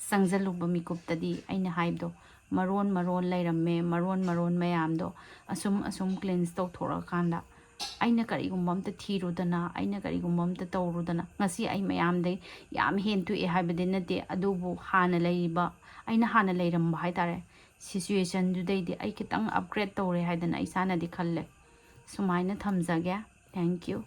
ꯆꯪꯁꯤꯜꯂꯨꯕ ꯃꯤꯀꯨꯞꯇꯗꯤ ꯑꯩꯅ ꯍꯥꯏꯕꯗꯣ ꯃꯔꯣꯟ ꯃꯔꯣꯟ ꯂꯩꯔꯝꯃꯦ꯫ ꯃꯔꯣꯟ ꯃꯔꯣꯟ ꯃꯌꯥꯝꯗꯣ ꯑꯁꯨꯝ ꯑꯁꯨꯝ cleanse ꯇꯧꯊꯣꯔꯛꯑꯀꯥꯟꯗ, ꯑꯩꯅ ꯀꯔꯤꯒꯨꯝꯕ ꯑꯝꯇ ꯊꯤꯔꯨꯗꯅ, ꯑꯩꯅ ꯀꯔꯤꯒꯨꯝꯕ ꯑꯝꯇ ꯇꯧꯔꯨꯗꯅ, ꯉꯁꯤ ꯑꯩ ꯃꯌꯥꯝꯗꯩ ꯌꯥꯝ ꯍꯦꯟ ꯊꯣꯛꯑꯦ ꯍꯥꯏꯕꯗꯤ ꯅꯠꯇꯦ, ꯑꯗꯨꯕꯨ ꯍꯥꯟꯅ ꯂꯩꯔꯤꯕ, ꯑꯩꯅ ꯍꯥꯟꯅ ꯂꯩꯔꯝꯕ ꯍꯥꯏ ꯇꯥꯔꯦ, situationꯗꯨꯗꯩꯗꯤ ꯑꯩ ꯈꯤꯇꯪ upgrade ꯇꯧꯔꯦ ꯍꯥꯏꯗꯅ ꯏꯁꯥꯅꯗꯤ ꯈꯜꯂꯦ꯫ ꯁꯨꯃꯥꯏꯅ ꯊꯝꯖꯒꯦ꯫ Thank you꯫